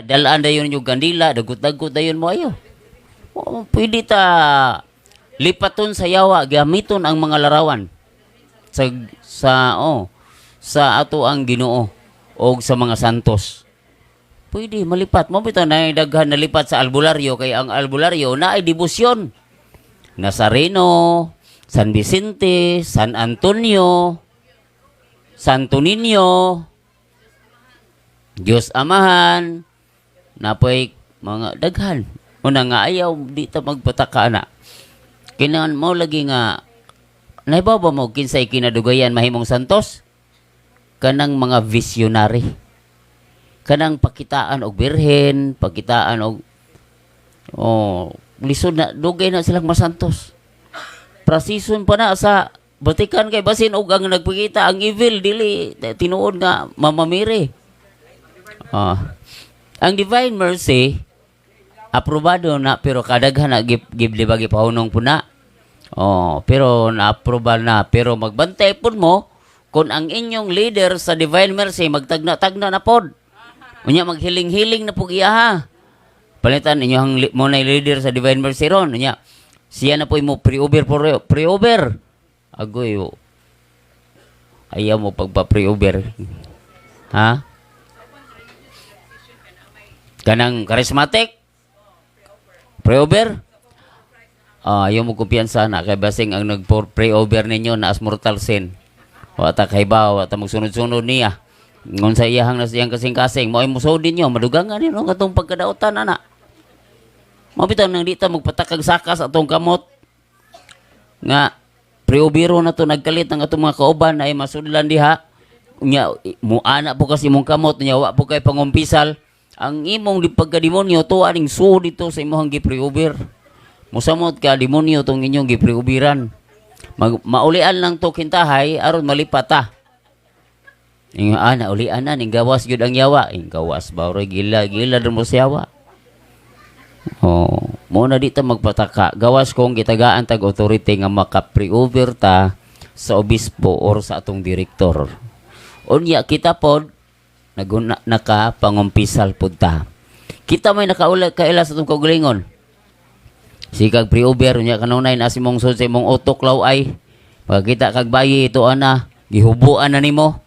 Nya dalaan dayon yung kandila, dagot-dagot dayon mo ayo. Oh, pwede ta lipaton sa yawa, gamiton ang mga larawan sa sa oh, sa ato ang Ginoo o sa mga santos. Pwede malipat mo bitaw na daghan nalipat sa albularyo kay ang albularyo na ay debosyon. Nazareno, San Vicente, San Antonio, Santo Niño, Diyos Amahan, napoy mga daghan. Una nga ayaw di ta magpataka na. Kinahanglan mo lagi nga naibaw ba mo kinsay kinadugayan mahimong santos? Kanang mga visionary. Kanang pakitaan og birhen, pakitaan og, oh, lisod na dugay na silang masantos. Prasison pa na sa Vatican kay basin og ang nagpakita ang evil, dili tinuod nga Mama Mary. Ah. Ang Divine Mercy aprobado na, pero kadaghan na gib, gib di ba gipahunong po na. Oh, pero na-approval na, pero magbantay pud mo kung ang inyong leader sa Divine Mercy magtagna-tagna na pod. Unya maghiling-hiling na pug iya ha. Palitan inyo ang mo na leader sa Divine Mercy ron. Unya siya na po mo pre-over, pre-over. Agoy, oh. Ayaw mo pagpa-pre-over. Ha? Kanang charismatic? Pre-over? Ah, ayaw mo kumpiyansa na kay basing ang nag-pre-over ninyo na as mortal sin. Wa ta kay ba, wa ta magsunod-sunod niya. Ngun sa iyahang nas iyang kasing-kasing, mo ay musuod ninyo, madugangan ninyo katong pagkadautan ana. Mao bitaw nang di ta magpatakag saka sa atong kamot nga pre-overo na to, nagkalit ang atong mga kauban ay masudlan diha. Nya muana po kasi imong kamot, nya wa po kay pangumpisal, ang imong di pagkademonyo tuwa ning suod dito sa imong gi-pre-over. Musamot ka demonyo tong inyong gi-pre-overan. Mag, maulian lang to kintahay aron malipat ta. Ingon ana, ulian na ning gawas gyud ang yawa. Ing gawas ba oroy, gila gila dun mo sa yawa. Oh, mo na di ta magpataka. Gawas kung gitagaan tag authority nga maka-pre-over ta sa obispo or sa atong direktor. Unya kita pod naguna naka pangumpisal pod ta. Kita may nakaula kaila sa atong kaugalingon. Sikag pre-over, unya kanunay na si mong sud sa imong utok law ay pagkita kag bayi ito ana gihubuan na nimo.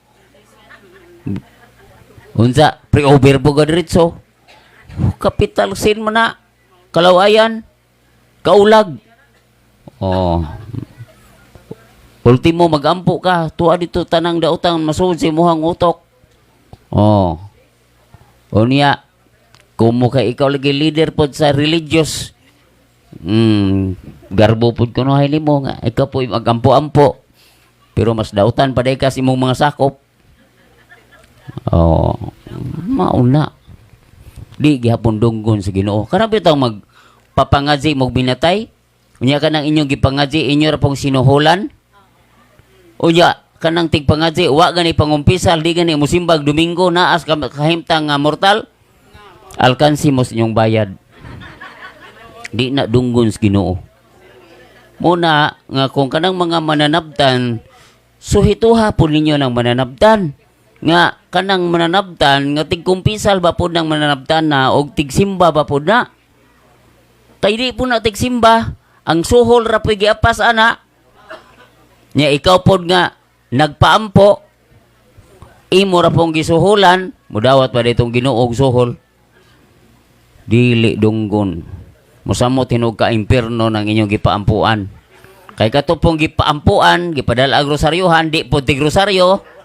Unsa pre-over po ka diretso. Capital sin mo na. Kalawayan. Kaulag. Oh. Ultimo magampo ka, tuwa dito tanang daotang masuod sa imuhang utok. Oh. Unya, kung mo kay ikaw lagi leader pod sa religious, garbo pod kuno nimo nga ikaw po magampo-ampo. Pero mas dautan pa day ka sa imong mga sakop. Oh, mauna. Di gihapon dunggon sa Ginoo. Kanang bitaw mag papangaji mo binatay. Unya kanang inyong gipangaji, inyo ra pong sinuhulan. Unya kanang tigpangaji wa gani pangumpisal, di gani musimbag Domingo, naas ka kahimtang nga mortal. Alkansi mo sa inyong bayad. Di na dunggon sa Ginoo. Muna nga kung kanang mga mananabtan, suhituha po ninyo ng mananabtan. Nga kanang mananabtan nga tigkumpisal ba po ng mananabtan na og tigsimba ba po na? Kay di po na tigsimba, ang suhol ra po'y giapas ana. Nya ikaw pod nga nagpaampo, imo ra pong gisuhulan, mudawat pa ditong Ginoo og suhol. Dili dunggon. Musamot hinog ka impierno ng inyong gipaampuan. Kay kato pong gipaampuan, gipadala ang rosaryohan, di po tig rosaryo.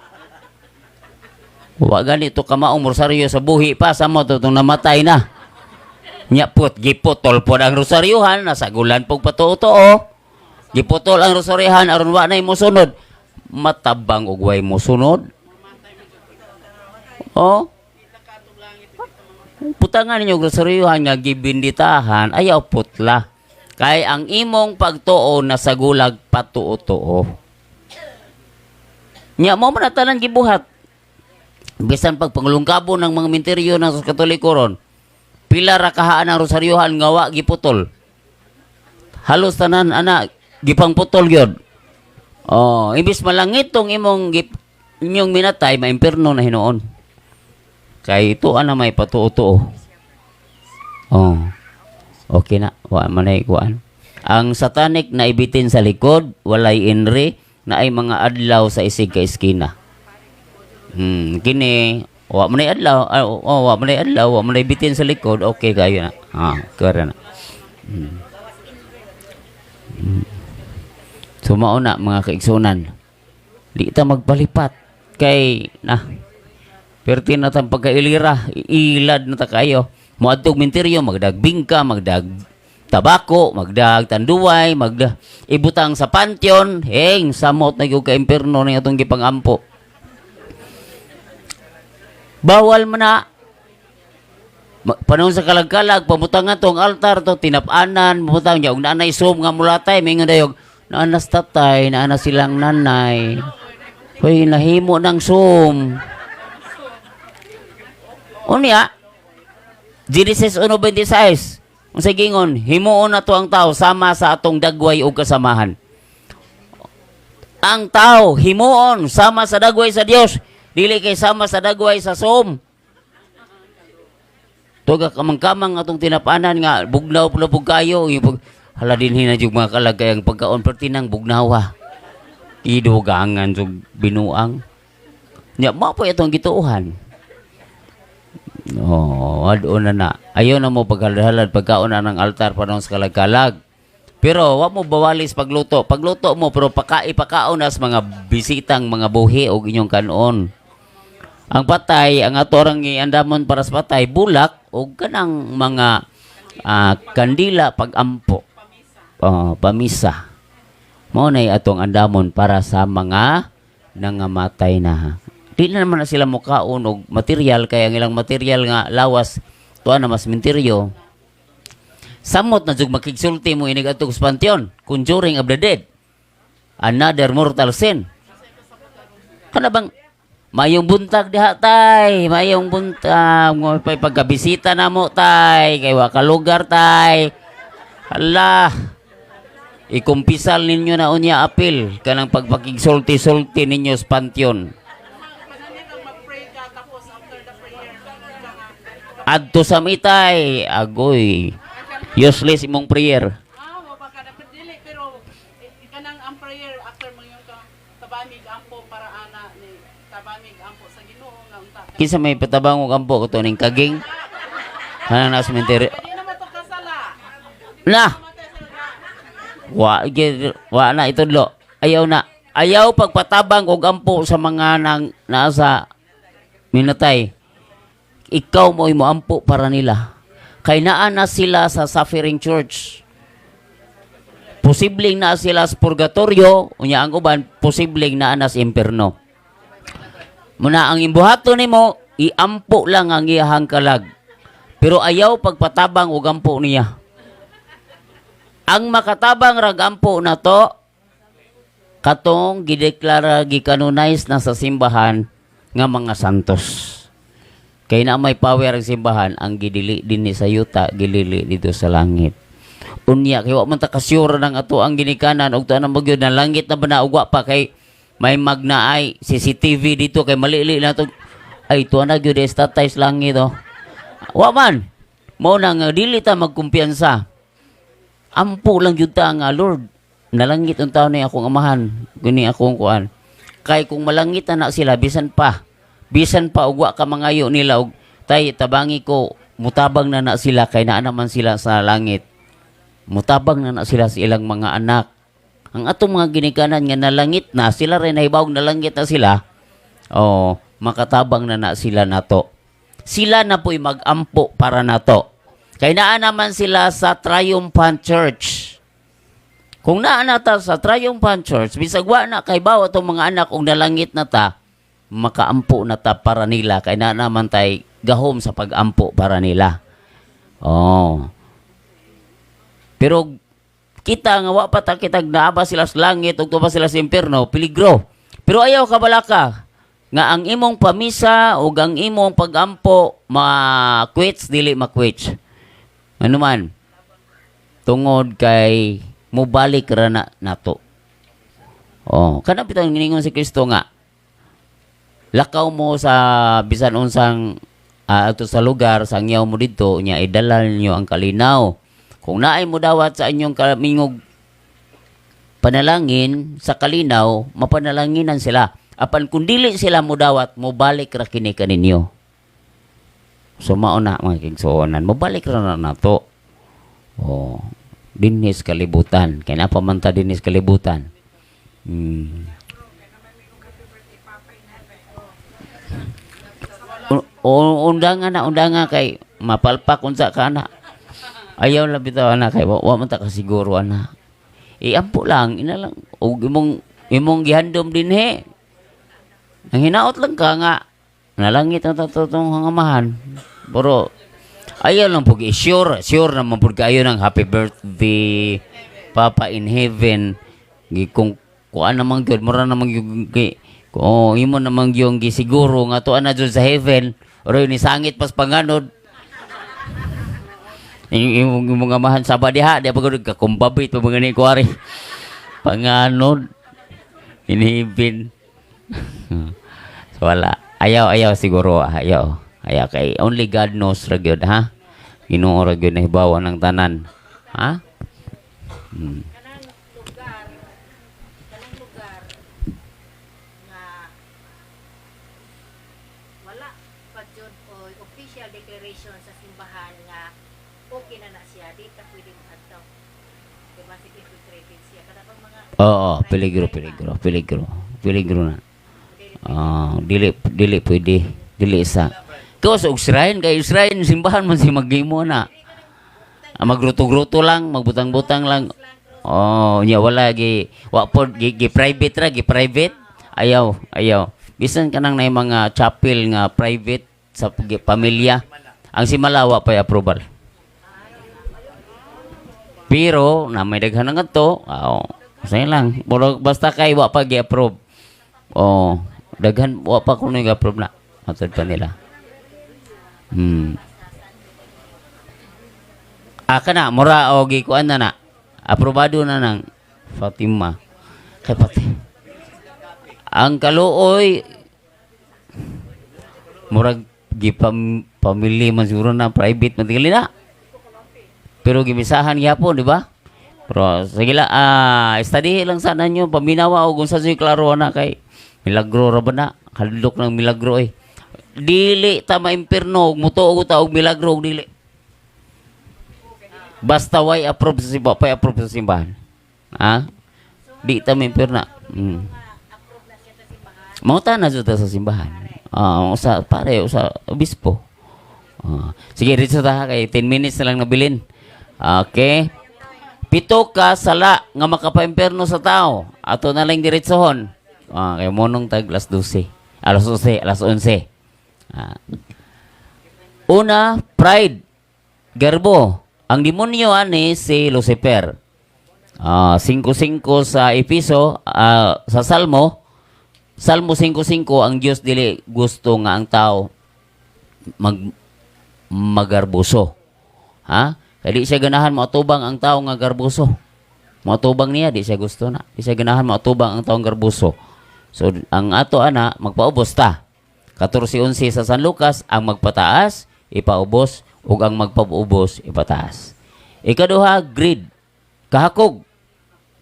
Wa gani to kamaong rosaryo sa buhi pa, samot itong namatay na. Nya put, giputol po ang rosaryohan, nasagulan pog patuo-tuo. Giputol ang rosaryohan, aron wa na mosunod. Matabang og way mosunod. Oh. Putangan ninyo rosaryohan nga gibinditahan, ayaw putla. Kay ang imong pagtuo nasa gulag patuo-tuo. Nya mo man na tanan gibuhat. Bisan pag panglungkabo ng mga minteryo ng Katoliko ron, pila ra kahaan ang rosaryohan nga wa giputol. Halos tanan ana gipangputol gyud. Oh, imbis malangit tong imong inyong minatay, maimpierno na hinuon. Kay ito ana may patuo-tuo. Oh. Okay na, wa man ay kuan. Ang satanic na ibitin sa likod, walay inri, na ay mga adlaw sa isig ka eskina. Kini wa man ay adlaw, ah, oh, wa man ay adlaw, wa man ay bitin sa likod, okay kayo na. Ah, kara na. So mao na, mga kaigsunan. Di ta magpalipat kay na perti na tang pagkailira, ilad na ta kayo. Moadtog minteryo, magdag bingka, magdag tabako, magdag tanduay, magda ibutang sa pantheon, heng samot na gyud ka imperno ni atong gipangampo. Bawal man na. Panahon sa kalag-kalag, pamutangan tong altar to, tinapanan, pamutang niya, ug naanay som nga mulatay, mingon dayog, naanas tatay, naana silang nanay. Hoy, nahimo ng som. Unya, Genesis 1:26, ang gingon, himuon na to ang tao sama sa atong dagway o kasamahan. Ang tao, himuon sama sa dagway sa Dios, dili kay sama sa dagway sa som. Tuga kamang-kamang atong tinapanan nga bugnaw pula pug kayo, yung pag, hala din hina jud mga kalagay ang pagkaon pertinang bugnawa. Idugangan jud binuang. Nya mao po itong gituohan. Oh, ado na na. Ayaw na mo paghalad pagkaon na ng altar panahon sa kalag-kalag. Pero wa mo bawalis pagluto. Pagluto mo pero ipakaon na sa mga bisitang mga buhi og inyong kanon. Ang patay, ang ato rang iandamon para sa patay, bulak o kanang mga kandila pagampo. Oh, pamisa. Mao nay atong andamon para sa mga nangamatay na. Di na naman na sila mukaon og material kay ang ilang material nga lawas tuwa na mas minteryo. Samot na jud makigsulti mo inig adto sa pantheon, conjuring of the dead. Another mortal sin. Kana bang mayong buntag diha, tay, mayong buntag mo pay pagkabisita na mo, tay, kay wa ka lugar, tay. Hala. Ikumpisal ninyo na unya apil kanang pagpakigsulti-sulti ninyo sa pantheon. Mag-pray ka tapos after the prayer ka nga Adto sa mitay, agoy. Useless imong prayer. Ah, wa ba ka dapat dili pero eh, kanang ang prayer after mo yung ka tabangig ampo para ana ni tabangig ampo sa Ginoo nga unta ka. Kinsa may patabang og ampo ko ning kaging? Kanang nasa cemetery. Di naman to kasala. Na. Matay sa Wa wa na itudlo. Ayaw na. Ayaw pagpatabang og ampo sa mga nang nasa minatay. Ikaw mo mo ampo para nila. Kay naa na sila sa suffering church. Posibleng naa sila sa purgatorio, unya ang uban posibleng naa na sa impierno. Muna ang imbuhaton nimo, iampo lang ang iyahang kalag. Pero ayaw pagpatabang og ampo niya. Ang makatabang rag ampo na to, katong gideklara, gikanonize na sa simbahan nga mga santos. Kay na may power ang simbahan, ang gidili dinhi sa yuta, gilili dito sa langit. Unya kay wa man ta kasyura ng ato ang ginikanan og tuan ang bagyo na langit na ba na ugwa pa kay may magna ay CCTV dito kay malili na to ay tuan na gyud tatay sa langit, oh. Wa man. Mao na nga dili ta magkumpiyansa. Ampo lang gyud ta nga, "Lord, nalangit ang taon ni akong amahan, guni akong kuan." Kay kung malangit na sila, bisan pa ugwa ka mangayo nila og, "Tay, tabangi ko," mutabang na na sila kay naa naman sila sa langit. Mutabang na na sila sa ilang mga anak. Ang atong mga ginikanan nga nalangit na, sila rin nahibawog nalangit na sila. Oh, makatabang na na sila nato. Sila na po'y magampo para nato. Kay naa naman sila sa Triumphant Church. Kung naa na ta sa Triumphant Church, bisag wa na kay bawa itong mga anak kung nalangit na ta, makaampo na ta para nila kay naa naman tay gahom sa pagampo para nila. Oh. Pero kita nga wa pa ta kitag naa ba sila sa langit ug tuba sila sa impierno, peligro. Pero ayaw ka balaka nga ang imong pamisa ug ang imong pagampo ma-quits dili ma-quits. Ano man, tungod kay mubalik ra na nato. Oh, kana bitong giningon si Kristo nga lakaw mo sa bisan unsang Ato sa lugar sangyaw mo didto nya, idala ninyo ang kalinaw. Kung naay mo dawat sa inyong kamingog panalangin sa kalinaw, mapanalanginan sila. Apan kung dili sila mo dawat, mobalik ra kini kaninyo. So mao na, mga kaigsuonan, mobalik ra na nato. Oh, dinhis kalibutan. Kay naa pa man ta dinhis kalibutan. Undangan na, undangan kay mapalpak unsa ka na. Ayaw lang bitaw ana kay wa man ta kasiguro ana. Iampo lang, ina lang og imong gihandom dinhi. Ang hinaot lang ka nga nalangit ang tatong hangamahan. Pero ayaw lang pug sure, sure naman pud kayo ng happy birthday, Papa in heaven. Gi kung kuan naman gyud, mura naman gyud gi oh, imo naman gyud gisiguro nga tuan na jud sa heaven. Pero ni sangit pas panganod. Imong amahan saba diha, di pa gud kakumbabit pa mga ni kuari. Panganod. In heaven. So wala. Ayaw, ayaw siguro, ah, ayaw. Ayaw kay only God knows ra gyud, ha. Ginoo ra gyud nahibaw ng tanan. Ha? Kanang lugar nga wala pa jud o official declaration sa simbahan nga okay na na siya, di ka pwede moadto. Diba si infiltrated siya kada pang mga Oo, peligro, peligro, peligro. Peligro na. Ah, dili dili pwede, dili isa. Kaya sa shrine, kay shrine simbahan man si maghimo na. Ah, magruto-gruto lang, magbutang-butang lang. Oh, nya wala gi wa pod gi private ra, gi private. Ayaw, ayaw. Bisan kanang na mga chapel nga private sa pamilya. Ang simala wa pay approval. Pero na may daghan nga to, oh, say lang. Pero basta kay wa pa gi-approve. Oh, daghan wa pa kuno gi-approve na. Matod pa nila. Ah, kana mura og gikuan na na. Aprobado na ng Fatima. Kay pati. Ang kaluoy murag gipam pamilya man siguro na, private man tingali na. Pero gimisahan gyapon, di ba? Pero sige lang, study lang sana nyo, paminawa o kung sa klaro na kay milagro ra ba na? Hadlok ng milagro eh. Dili ta maimpirno, mutuo ta og milagro og dili. Basta way approve sa simbahan, pay approve sa simbahan. Ha? Di ta maimpirna. Mauta na jud ta sa simbahan. Ah, usa pare, usa obispo. Ah, sige, dito ta kay 10 minutes na lang nabilin. Okay. Pito ka sala nga makapaimperno sa tao. Ato na lang diretsohon. Ah, kay monong tag alas 12. Alas 11, alas 11. Ah. Una, pride. Garbo. Ang demonyo ani si Lucifer. Ah, 5.5 sa Episo, sa Salmo, Salmo 5.5, ang Diyos dili gusto nga ang tao magarbuso. Ha? Kaya di siya ganahan moatubang ang tao nga garbuso. Moatubang niya, di siya gusto na. Di siya ganahan moatubang ang taong garbuso. So, ang ato ana, magpaubos ta. 14.11 sa San Lucas, ang magpataas, ipaubos, ug ang magpaubos, ipataas. Ikaduha, greed. Kahakog.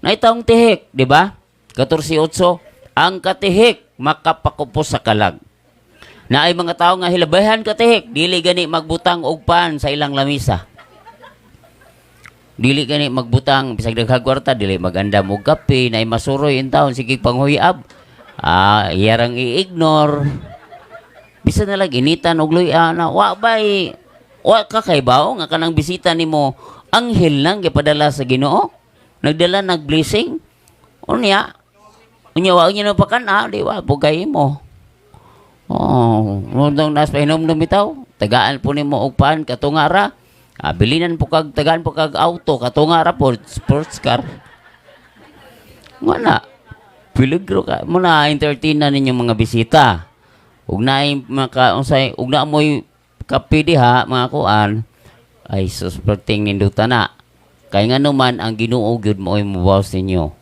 Naitaong tihik, di ba? 14.8, ang katihik makapakupos sa kalag. Na ay mga tao nga hilabayhan katihik, dili gani magbutang og pan sa ilang lamisa. Dili gani magbutang bisag daghang kwarta, dili magandam og kape, na masuroy in taon sige panghuyab. Ah, iyarang i-ignore. Bisan na lang initan og luya na wa bay wa ka kay bao nga kanang bisita nimo anghel lang gipadala sa Ginoo. Nagdala nag blessing. Unya, unya wa niya na pakan di wa pugay mo. Oh, nung nas pahinom bitaw, tagaan po nimo og pan katunga ra. Ah, bilinan po kag tagaan po kag auto katunga ra po sports car. Nga na. Peligro ka. Mo na entertain na ninyong mga bisita. Ug naay maka unsay ug na moy kape diha mga kuan ay sus perting ninduta na. Kay nga naman ang Ginoo gyud mo'y mubawas ninyo.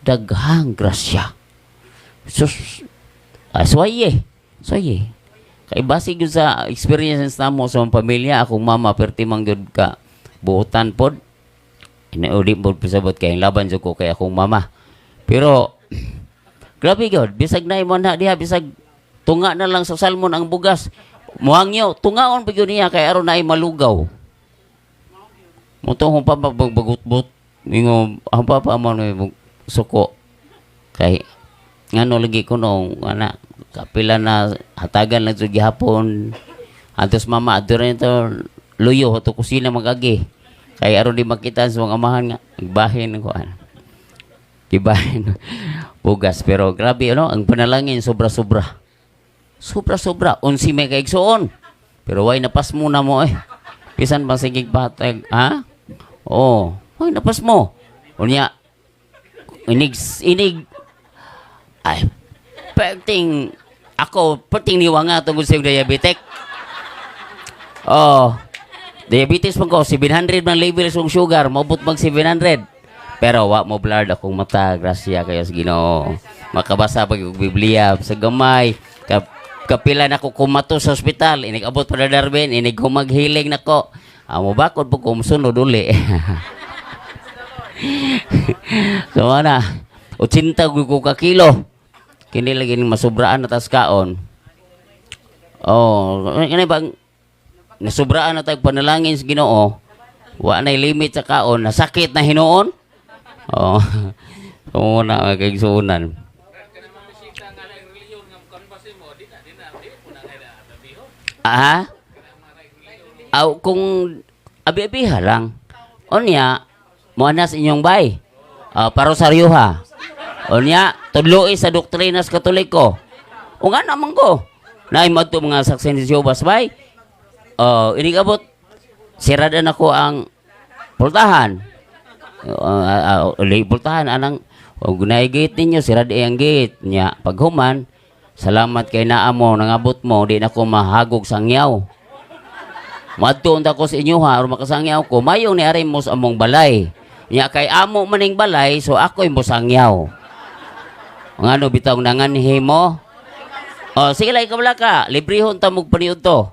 Daghang grasya. Sus, ah, suwaye. Suwaye. Kay base gyud sa experience namo sa among pamilya, akong mama perti man gyud ka buotan pod. Ina uli pod pasabot kay laban jud ko kay akong mama. Pero grabe gyud, bisag naay mo na diha, bisag tunga na lang sa salmon ang bugas. Muhangyo, tungaon pa gyud niya kay aron naay malugaw. Mo to akong papa bagbagutbot. Mingo, ang papa mo no suko. Kay ngano lagi ko no ana kapila na hatagan lang sa gihapon. Antos mama adto rin to luyo to kusina magagi. Kay aron di makita sa mga amahan nga bahin ko ana. Gibahin bugas, pero grabe ano ang panalangin, sobra-sobra. Sobra-sobra, 11 may kaigsuon. Pero way napas mo na mo eh. Bisan pa sige patag, ha? Oh, way napas mo. Unya inig inig ay perting ako perting niwanga tungkol sa diabetic. Oh, diabetes man ko, 700 man level sa sugar, maabot mag 700. Pero wa mo blurred akong mata, grasya kayo sa Ginoo. Makabasa pag og Biblia sa gamay. Kapila na ko kumato sa ospital, inig abot pa na Darwin, inig humaghiling nako. Amo bakod po ko musunod uli. So ana, 80 gyud ko ka kilo. Kini lagi ning masubraan na tas kaon. Oh, kani bang nasubraan na tag panalangin sa Ginoo, wa nay limit sa kaon, nasakit na hinuon. Oh. So na kaigsuonan. Ah? Aw, kung abi-abiha lang. Unya, mo na sa inyong bay. Ah, parosaryo ha. Unya, tudloi sa doktrinas Katoliko. O nga naman ko. Naay madto mga saksi ni Jehovah's bay. Oh, inigabot siradan ako ang pultahan. Uli pultahan anang og gunay gate ninyo, sirad ang gate nya. Paghuman, salamat kay naa mo, nangabot mo, di na ko mahagog sangyaw. Madto unta ko sa inyo ha, aron makasangyaw ko, mayong ni ari mo sa among balay. Nya kay amo maning balay, so ako'y mosangyaw. Ngano bitaw nanganhi mo? Oh, sige lang, ikaw ka. Librehon ta mo paniud to.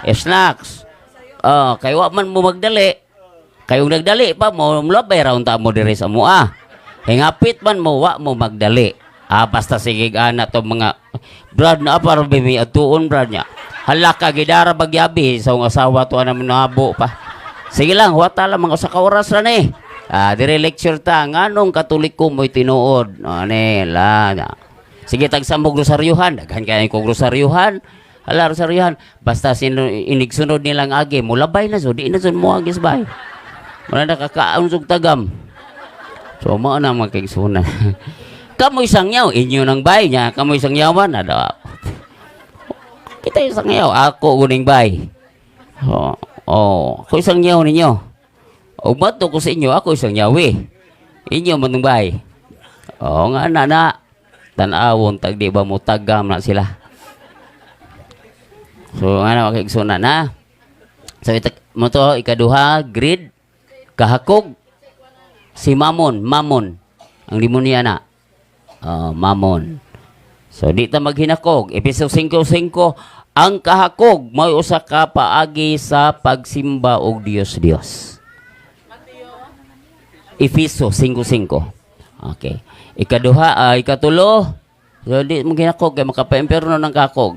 Eh, snacks. Oh, kay wa man mo magdali. Kay ung nagdali pa mo, mulabay ra unta mo diri sa mua. Hingapit man mo, wa mo magdali. Ah, basta sige ana to mga brad na para bibi atuon brad niya. Hala ka gidara bagyabi sa ong asawa to ana nabo pa. Sige lang, huwata lang mga usa ka oras ra ni. Ah, dire lecture ta nganong Katoliko mo'y tinuod. Ane la. Sige, tagsamog rosaryuhan, daghan kay kog rosaryuhan. Hala, rosaryuhan. Basta sino inigsunod nilang agi, mulabay na so di na sud mo agis bay. Wala nakakaon sug tagam. So mao na mga kaigsuonan. Kamoy sangyaw, inyo nang bay niya, kamoy sangyawan ada. Kita yung sangyaw, ako guning bay. Oh, ako isang yaw ninyo. O bato ko sa inyo, ako isang yawi. Inyo man bay. Oo nga na na. Tanawon tag di ba mo tagam na sila. So nga na makaigsunan na. So itak mo to ikaduha, greed, kahakog, si Mamon, Mamon. Ang demonyo na. Ah, Mamon. So di ta maghinakog. Efeso 5:5, ang kahakog may usa ka paagi sa pagsimba og Dios Dios. Efeso 5:5. Okay. Ikaduha, ikatulo. So di mo ginakog kay makapa-impierno ng kakog.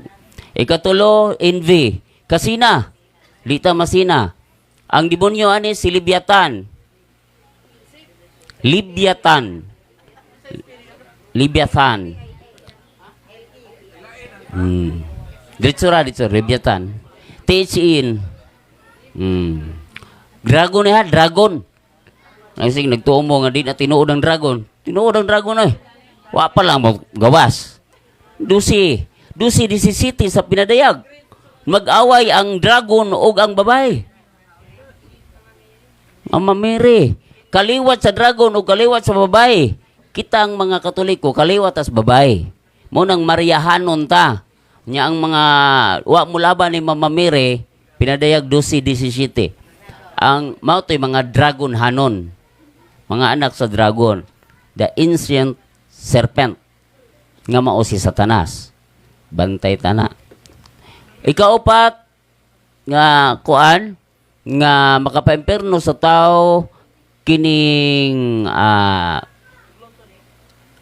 Ikatulo, envy. Kasina. Di ta masina. Ang demonyo ani si Leviathan. Leviathan. Leviathan. Diretso ra, diretso, Leviathan. THN. Dragon ha, dragon. Ay nagtuo mo nga di na tinuod ang dragon. Tinuod ang dragon ay. Wa pa lang mo gawas. Dusi. Dusi 17 sa pinadayag. Mag-away ang dragon ug ang babae. Mama Mary, kaliwat sa dragon o kaliwat sa babae. Kita ang mga Katoliko, kaliwat as babae. Mo nang Mariahanon ta. Nya ang mga wa mo laban ni Mama Mary, pinadayag 12:17. Ang mao to'y mga dragon hanon. Mga anak sa dragon. The ancient serpent nga mao si Satanas. Bantay tana. Ikaupat nga kuan nga makapaimpierno sa tao kining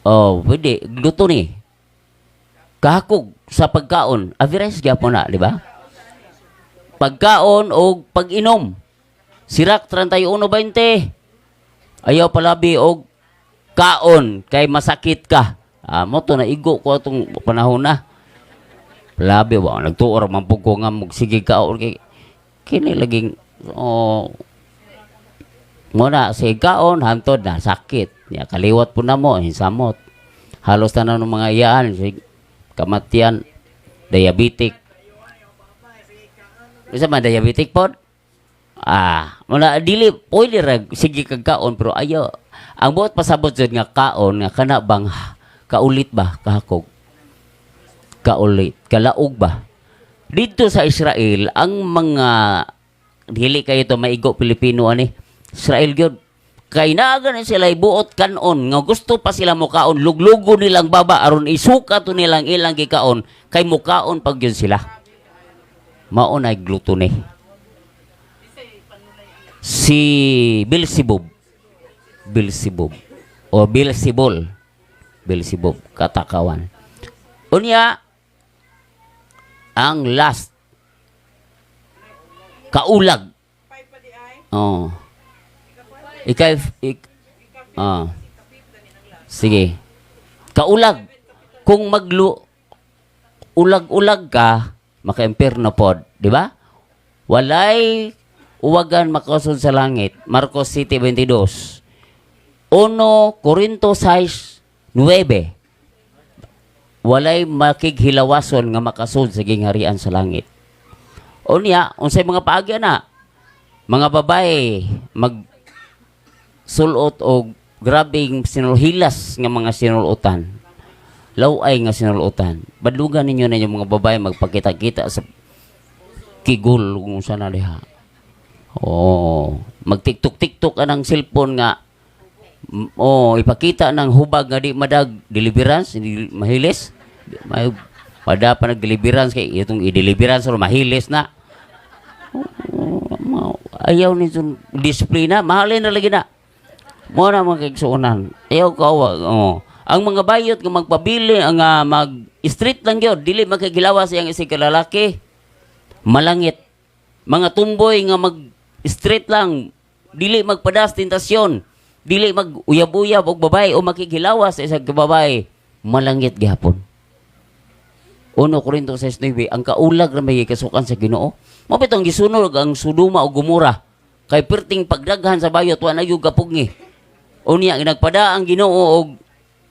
oh, pwede gluttony, kahakog sa pagkaon, avarice gyapon na, di ba? Pagkaon o pag-inom. Sirak 31:20. Ayaw palabi og kaon kay masakit ka. Ah, mo to naigo ko atong panahon na. Palabi ba nagtuor man pud ko nga sige kaon kay kini laging, oh, mo na sige kaon hantod na sakit. Ya kaliwat po na mo hinsamot. Halos tanan ng mga iyaan sig kamatian, diabetic. Bisa man diabetic pod? Ah, muna dili pwede ra sige kag kaon, pero ayo ang buot pasabot jud nga kaon nga kana bang kaulit ba, kahakog. Kaulit, kalaog ba? Dito sa Israel, ang mga dili kayo to maigo Pilipino ani. Israel gyud. Kay naa gani sila ibuot kanon nga gusto pa sila mukaon, luglugo nilang baba aron isuka to nilang ilang gikaon kay mukaon pag yun sila. Mao na gluttony. Si Beelzebub. Beelzebub. O Beelzebul. Beelzebub, katakawan. Unya, ang last, kaulag. Oh. Ikay, ah. Sige. Kaulag. Kung maglu ulag-ulag ka, maka-impierno pod, di ba? Walay uwagan makasud sa langit. Marcos 7:22. 1 Corinto 6:9. Walay makighilawason nga makasud sa gingharian sa langit. Unya, unsay mga paagi na? Mga babae mag sulot og grabeng sinulhilas nga mga sinulutan. Laway nga sinulutan. Badlugan ninyo na yung mga babae magpakita-kita sa kigol kung saan na diha. Oh, mag-TikTok-TikTok anang cellphone nga oh, ipakita ng hubag nga di madag deliverance, hindi mahilis. May pada pa nag deliverance kay itong i-deliverance or mahilis na. Oh, ayaw nito disiplina, mahalin na lagi na. Mo na mga kaigsuonan. Ayaw ka. Oh. Ang mga bayot nga magpabili ang mag street lang gyud, dili makighilawas iyang isig ka lalaki. Malangit. Mga tumboy nga mag street lang, dili magpadas tentasyon, dili mag uyab-uyab og babae o makighilawas sa isang ka babae, malangit gihapon. 1 Corinto 6:9, ang kaulag ra may kasukan sa Ginoo. Mao bitong gisunog ang Sodoma ug Gomora. Kay perting pagdaghan sa bayot, wa na gyud kapugngi. Unya nagpada ang Ginoo og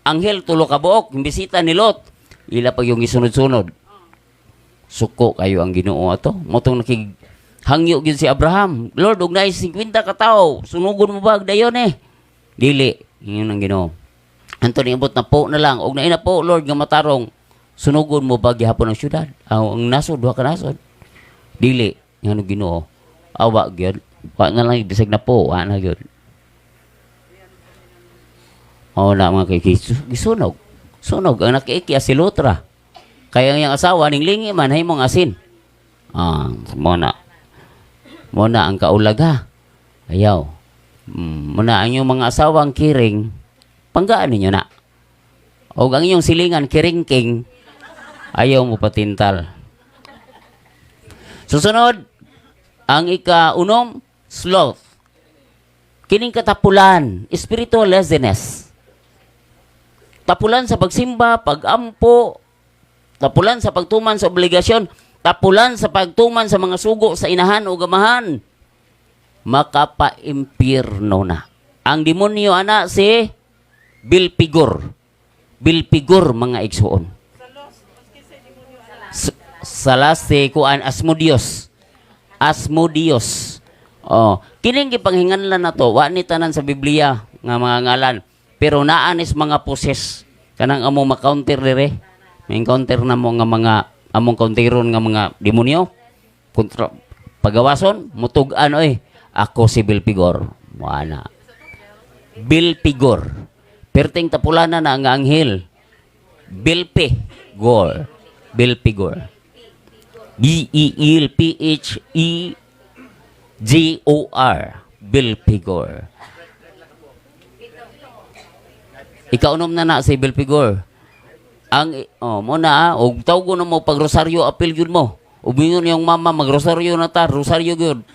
anghel, tulo ka buok, bisita ni Lot. Ila pa yung gisunod-sunod. Suko kayo ang Ginoo ato. Motong nakig hangyo gyud si Abraham. "Lord, og naay 50 ka tawo, sunugon mo ba dayon eh?" "Dili," ingon ang Ginoo. Anto niabot na po na lang, "Og naay na po, Lord, nga matarong, sunugon mo ba gihapon ang syudad? Ang nasod, duha ka nasod?" "Dili," ingon ang Ginoo. Awa gyud. Wa na lang bisag na po, wa na gyud. Oo na mga kay gisunog. Sunog ang nakiiki si Lutra. Kaya ang iyang asawa ning lingi man himong asin. Ah, mo na. Mo na ang kaulag ha. Ayaw. Mo na ang inyong mga asawang kiring, panggaan ninyo na. O ang inyong silingan kiringking, ayaw mo patintal. Susunod, ang ika-unom, sloth. Kining katapulan, spiritual laziness. Tapulan sa pagsimba, pagampo, tapulan sa pagtuman sa obligasyon, tapulan sa pagtuman sa mga sugo sa inahan o gamahan. Makapaimpirno na. Ang demonyo ana si Belphegor. Belphegor, mga igsuon. Sa si kuan Asmodeus. Asmodeus. Oh, kining gipanghinganlan na to, wa ni tanan sa Biblia nga mga ngalan. Pero naa nis mga poses kanang among ma-counter dire. May encounter na mo nga mga among counteron nga mga demonyo. Kontra pagawason, mutug-an oy. "Ako si Belphegor." Wala. Belphegor. Perting tapulana na ang anghel. Belphegor. Belphegor. Belphegor. Belphegor. Ikaunom na na si Belphegor. Ang oh, mo na ah, og tawgo na mo pag rosaryo, apil gyud mo. Ug mingon yung mama, magrosaryo na ta, rosaryo gyud.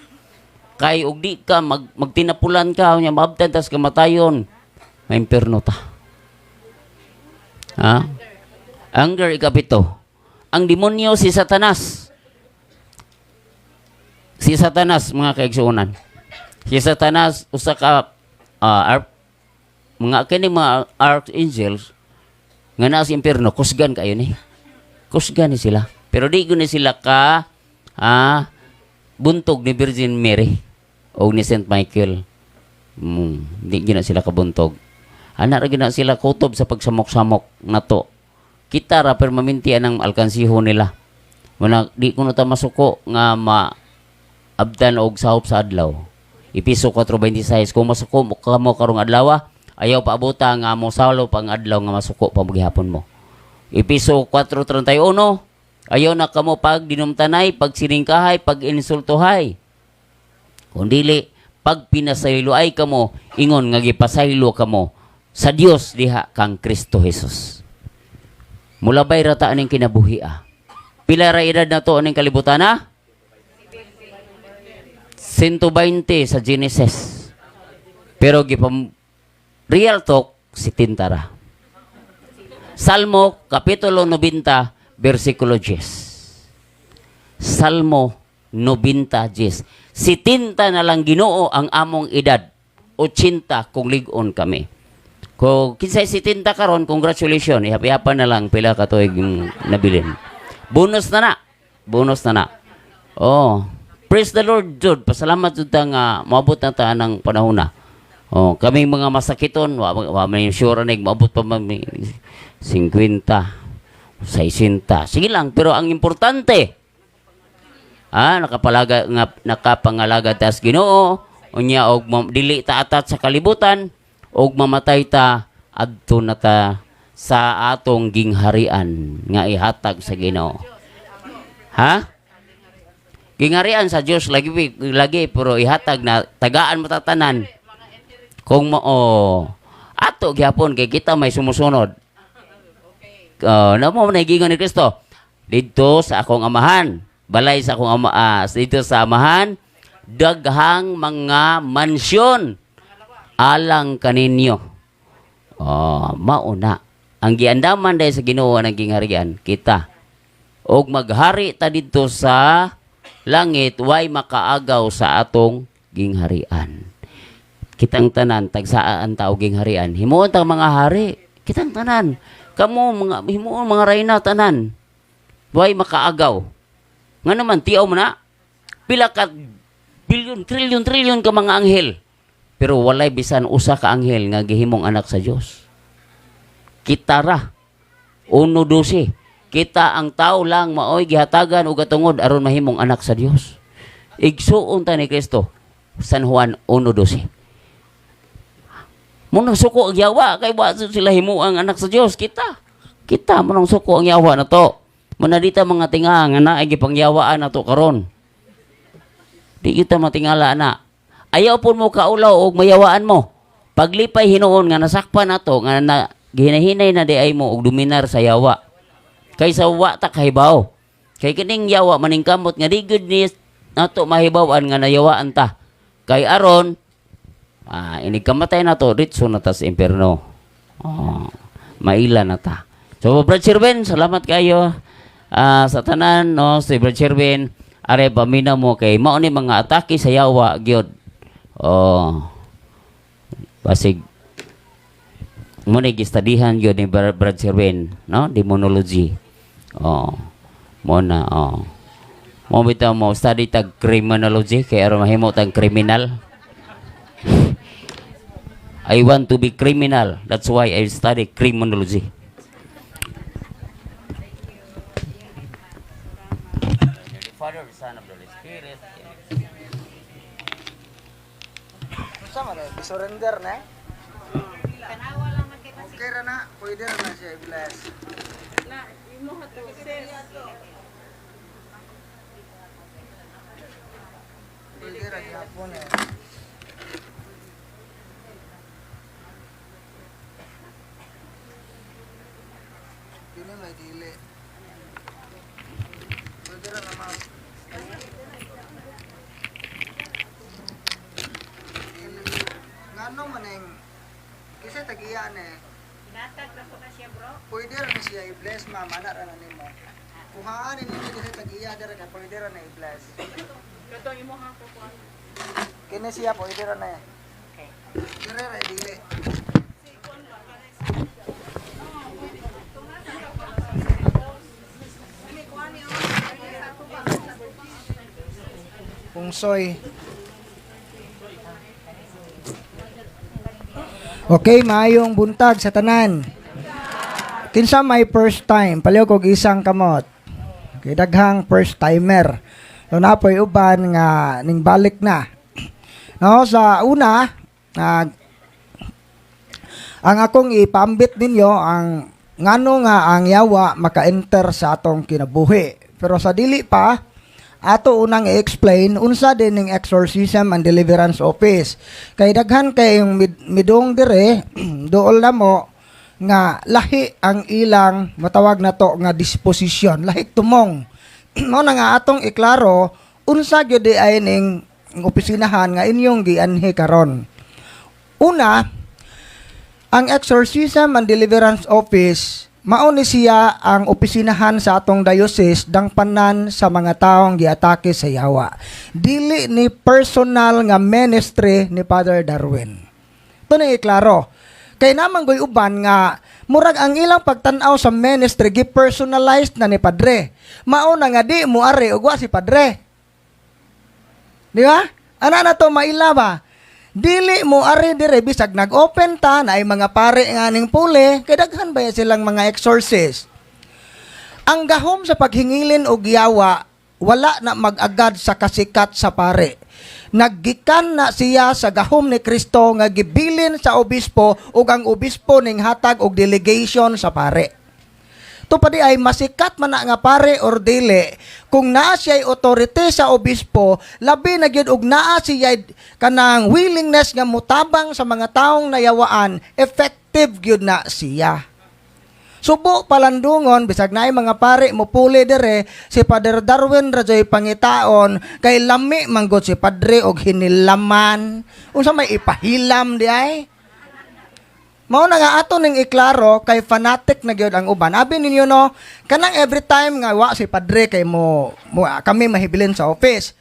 Kay og di ka magtinapulan ka nya maabtan tas kamatayon. May impierno ta. Ha? Anger, ikapito. Ang demonyo si Satanas. Si Satanas, mga kaigsuonan. Si Satanas usa ka mga kini mga archangels nga naa sa impierno, kusgan kayo ni. Kusgan ni sila. Pero di gyud ni sila ka buntog ni Virgin Mary o ni Saint Michael. Di gyud na sila kabuntog. Ana ra gyud na sila kutob sa pagsamok-samok nato. Kita ra permanente ang alkansiho nila. Muna di kuno ta masuko nga ma abdan og sahop sa adlaw. Epeso 4:26, kung masuko mo kamo karong adlaw, ayaw paabota nga mo salo pang adlaw nga masuko pa gihapon mo. Epeso 4:31, ayaw na kamo pag dinumtanay, pag siningkahay, pag insultuhay. Kung dili, pag pinasaylo ay kamo, ingon nga gipasaylo kamo sa Dios diha kang Kristo Jesus. Mulabay ra ta aning kinabuhi ah. Pila ra edad na to aning kalibutan ah? 120 sa Genesis. Pero gipam real talk, 70 ra. Salmo kapitulo 90 versikulo 10. Salmo 90:10. 70 na lang Ginoo ang among edad. 80 kung lig-on kami. Kung kinsay 70 karon, congratulations. Ihap-ihapan na lang pila ka tuig yung nabilin. Bonus na na. Bonus na na. Oh, praise the Lord, jud. Pasalamat jud ta nga moabot na ta ng panahon na. Oh, kaming mga masakiton, wa may sure nig moabot pa man mi 50, 60. Sige lang, pero ang importante, nakapalaga nga nakapangalaga ta sa Ginoo, unya og dili ta atat sa kalibutan og mamatay ta, adto na ta sa atong gingharian nga ihatag sa Ginoo. Ha? Gingharian sa Dios lagi lagi, pero ihatag na tagaan mo tatanan. Kung mo, oh, ato gyapon kay kita may sumusunod. Oh, na mo na giingon ni Kristo. Didto sa akong amahan, balay sa akong ama, dito sa amahan, daghang mga mansyon alang kaninyo. Oh, mauna. Ang giandaman dahil sa Ginoo ng gingharian kita. Og maghari ta didto sa langit, way makaagaw sa atong gingharian. Kitang tanan tagsaan ta og gingharian. Himuon ta mga hari. Kitang tanan. Kamo mga himuon mga rayna tanan. Way makaagaw. Nga naman tiaw mo na pila ka bilyon, trilyon, trilyon ka mga anghel. Pero walay bisan usa ka anghel nga gihimong anak sa Dios. Kita ra. 1:12. Kita ang tao lang maoy gihatagan og katungod aron mahimong anak sa Dios. Igsuon ta ni Kristo. San Juan 1:12. Munang suko ang yawa kay wa sila himo ang anak sa Dios kita. Kita munang suko ang yawa na to. Muna dita mga tinga nga naay gipangyawaan nato karon. Di kita matingala na. Ayaw pud mo kaulaw og mayawaan mo. Paglipay hinuon nga nasakpan nato nga na gihinahinay na di ay mo og dominar sa yawa. Kaysa wa ta kahibaw. Kay kining yawa maningkamot nga di gud ni nato mahibaw-an nga nayawaan ta. Kay aron inig kamatay na to, ritso na ta sa impierno. Oh, maila na ta. So, Brad Sherwin, salamat kayo sa tanan, no, si Brad Sherwin, are pamina mo kay mao ni mga atake sa yawa gyud. Oh. Basig mo ni gistadihan gyud ni Brad Sherwin, no? Demonology. Oh. Mo na, oh. Mo bitaw mo study tag criminology kay aron mahimo tag criminal. I want to be criminal. That's why I study criminology. Father, the Son of the Holy Spirit. Sama na, surrender na. Tanawa lang man kay Okay ra na, pwede ra na siya i-bless. Na, imo ha to, sis. Pwede ra gyapon eh. Dili may dili. Pwede ra na, ma'am. Dili. Ngano man ning kasi tagiya eh. Hinatag na ko na siya, bro. Pwede ra na siya i-bless, ma'am, ana ra na nimo. Kuhaan ninyo kasi tagiya dira ka pwede ra na i-bless. Katong imuha ko kuan. Kini siya pwede ra na eh. Okay. Dire ra dili. Pungsoy. Okay, maayong buntag sa tanan. Kinsa may first time, paliw kog isang kamot. Okay, daghang first timer. So napoy uban nga ning balik na. No, sa una, ang akong ipambit ninyo ang ngano nga ang yawa maka-enter sa atong kinabuhi. Pero sa dili pa, ato unang i-explain unsa din ning Exorcism and Deliverance Office. Kay daghan kay yung midong dire dool na mo nga lahi ang ilang matawag na to nga disposisyon, lahi tumong. Mao na nga atong iklaro unsa gyud di ay ning opisinahan nga inyong gianhi karon. Una, ang Exorcism and Deliverance Office, mao ni siya ang opisinahan sa atong diocese dangpanan sa mga taong giatake sa yawa. Dili ni personal nga ministry ni Father Darwin. Ito na iklaro. Kay naman goy uban nga murag ang ilang pagtan-aw sa ministry gi-personalized na ni Padre. Mao na nga di mo ari ug wa si Padre. Di ba? Ana na to maila ba? Dili mo ari dire bisag nag-open ta na ay mga pare nga ning puli, kay daghan ba ya silang mga exorcist. Ang gahom sa paghingilin og yawa wala na mag-agad sa kasikat sa pare. Naggikan na siya sa gahom ni Kristo nga gibilin sa obispo ug ang obispo ning hatag og delegation sa pare. Tupad di ay masikat man na nga pare or dili, kung naa siya'y authority sa obispo, labi na gyud og naa siya'y kanang willingness nga mutabang sa mga taong nayawaan, effective gyud na siya. Subo palandungon bisag naay mga pare mo puli dire, si Father Darwin ra joy pangitaon kay lami manggod si padre og hinilaman. Unsa may ipahilam di ay? Mao na nga ato ning iklaro kay fanatic na gyud ang uban. Abi ninyo no, kanang every time nga wa si padre kay mo kami mahibilin sa office.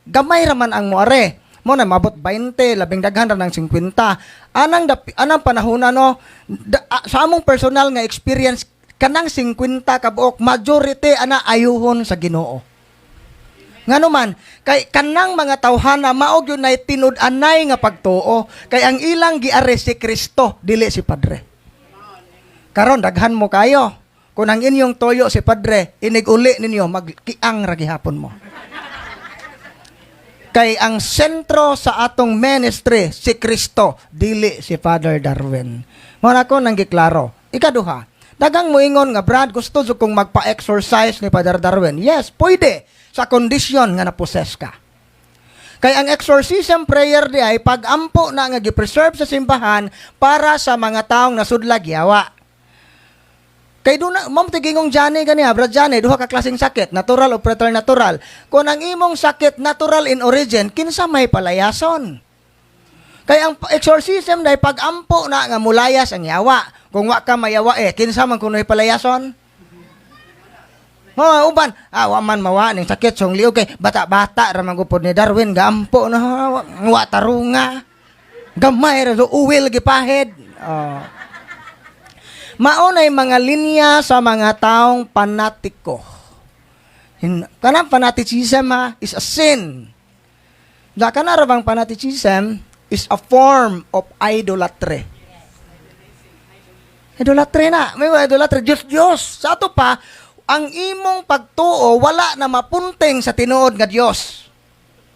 Gamay ra man ang moare. Mo na mabot 20, labing daghan ra ng 50. Anang panahona no, sa among personal nga experience kanang 50 ka buok majority ana ayuhon sa Ginoo. Ngano man, kay kanang mga tawhana mao gyud nay tinud-anay nga pagtuo, kay ang ilang giare si Kristo, dili si Padre. Karon daghan mo kayo. Kung ang inyong toyo si Padre, inig-uli ninyo magkiang ra gihapon mo. Kay ang sentro sa atong ministry si Kristo, dili si Father Darwin. Mao na ko nang giklaro. Ikaduha, dagang moingon nga Brad gusto jud kong magpa-exorcise ni Father Darwin. Yes, pwede sa kondisyon nga na-possess ka. Kay ang exorcism prayer di ay pag-ampo na nga gi-preserve sa simbahan para sa mga taong nasudlag yawa. Kay doon na, ma'am, tigingong Johnny gani ha, Brad Johnny, duha ka klaseng sakit, natural o preternatural. Kung ang imong sakit natural in origin, kinsa may palayason? Kay ang exorcism dahil pag-ampo na nga mulayas ang yawa. Kung wa ka mayawa eh, kinsa man kunoy palayason? Mga uban, wa man mawa ning sakit song liog kay bata-bata ra man gupod ni Darwin gaampo na wa tarunga. Gamay ra so uwil gipahid. Oh. Mao nay mga linya sa mga taong panatiko. Kanang fanaticism ha, is a sin. Da kana ra bang fanaticism is a form of idolatry. Idolatry na. May mga idolatry. Diyos, Diyos. Sa ato pa, ang imong pagtuo wala na mapunting sa tinuod nga Dios.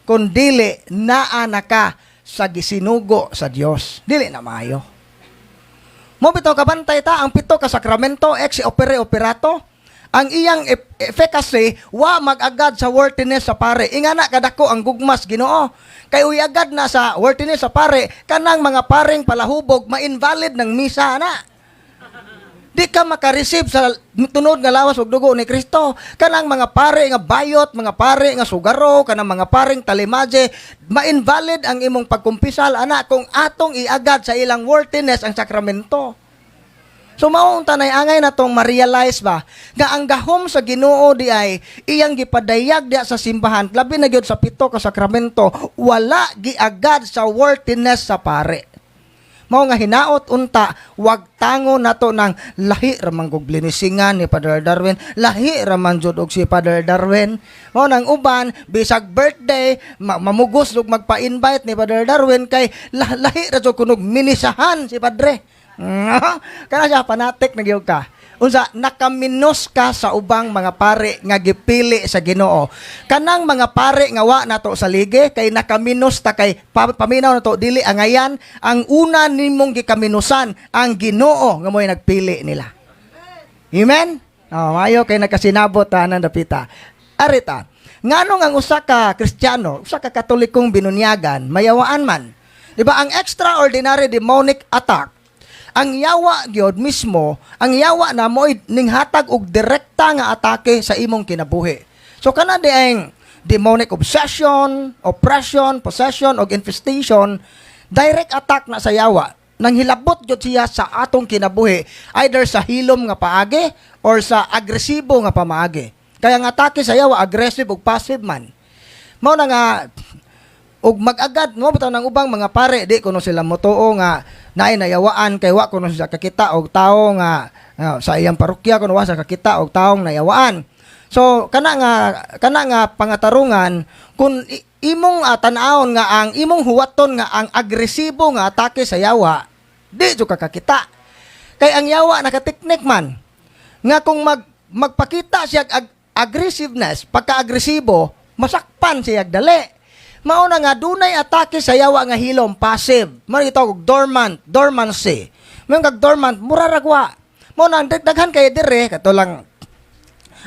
Kung dili, naa na ka sa gisinugo sa Dios. Dili na maayo. Mo bitaw kabantay ta ang pito ka sakramento ex opere operato. Ang iyang efficacy wa mag-agad sa worthiness sa pare. Ingana kadako ang gugmas Ginoo. Kay uy agad na sa worthiness sa pare, kanang mga paring palahubog ma-invalid ng misa na. Di ka makareceive sa tunod nga lawas ug dugo ni Kristo. Kanang mga pare nga bayot, mga pare nga sugaro, kanang mga paring talimadye, ma-invalid ang imong pagkumpisal ana kung atong iagad sa ilang worthiness ang sakramento. So mao unta nay angay na tong ma-realize ba nga ang gahom sa Ginoo di ay iyang gipadayag diya sa simbahan, labi na gyud sa pito ka sakramento, wala giagad sa worthiness sa pare. Mao nga hinaot unta wag tango nato ng lahi ra man kog blinisingan ni Father Darwin, lahi ra man jud og si Father Darwin. Mao nang uban bisag birthday mamugos og magpa-invite ni Father Darwin kay lahi ra jud kunog minisahan si padre. Kana siya fanatic na gyud ka. Unsa nakaminos ka sa ubang mga pare nga gipili sa Ginoo. Kanang mga pare nga wa nato sa lige kay nakaminos ta kay paminaw nato dili angayan ang una nimong gikaminusan ang Ginoo nga mo'y nagpili nila. Amen? Oh, maayo kay nakasinabot tanan dapita. Arita, nganong ang usa ka Kristiyano, usa ka Katolikong binunyagan, mayawaan man? Di ba ang extraordinary demonic attack, ang yawa gyud mismo, ang yawa na mo'y ninghatag og direkta nga atake sa imong kinabuhi. So kana di ang demonic obsession, oppression, possession og infestation, direct attack na sa yawa. Nang hilabot gyud siya sa atong kinabuhi, either sa hilom nga paagi or sa agresibo nga pamaagi. Kaya ang atake sa yawa aggressive ug passive man. Mao na nga ug mag-agad mo bitaw ng ubang mga pare, di kuno sila motuo nga naay nayawaan kay wa kuno sila kakita og tawo nga sa iyang parokya kuno wa sa kakita og taong nayawaan. So kana nga pangatarungan kung imong tan-awon nga ang imong huwaton nga ang agresibo nga atake sa yawa, di jud ka kakita. Kay ang yawa nakateknik man nga kung magpakita siya aggressiveness, pagka-agresibo, masakpan siya dali. Mao na nga dunay atake sa yawa nga hilom, passive. Mao gitawag og dormant, dormancy. Mao kag dormant, mura ra kwa. Mao na daghan kay dire kato lang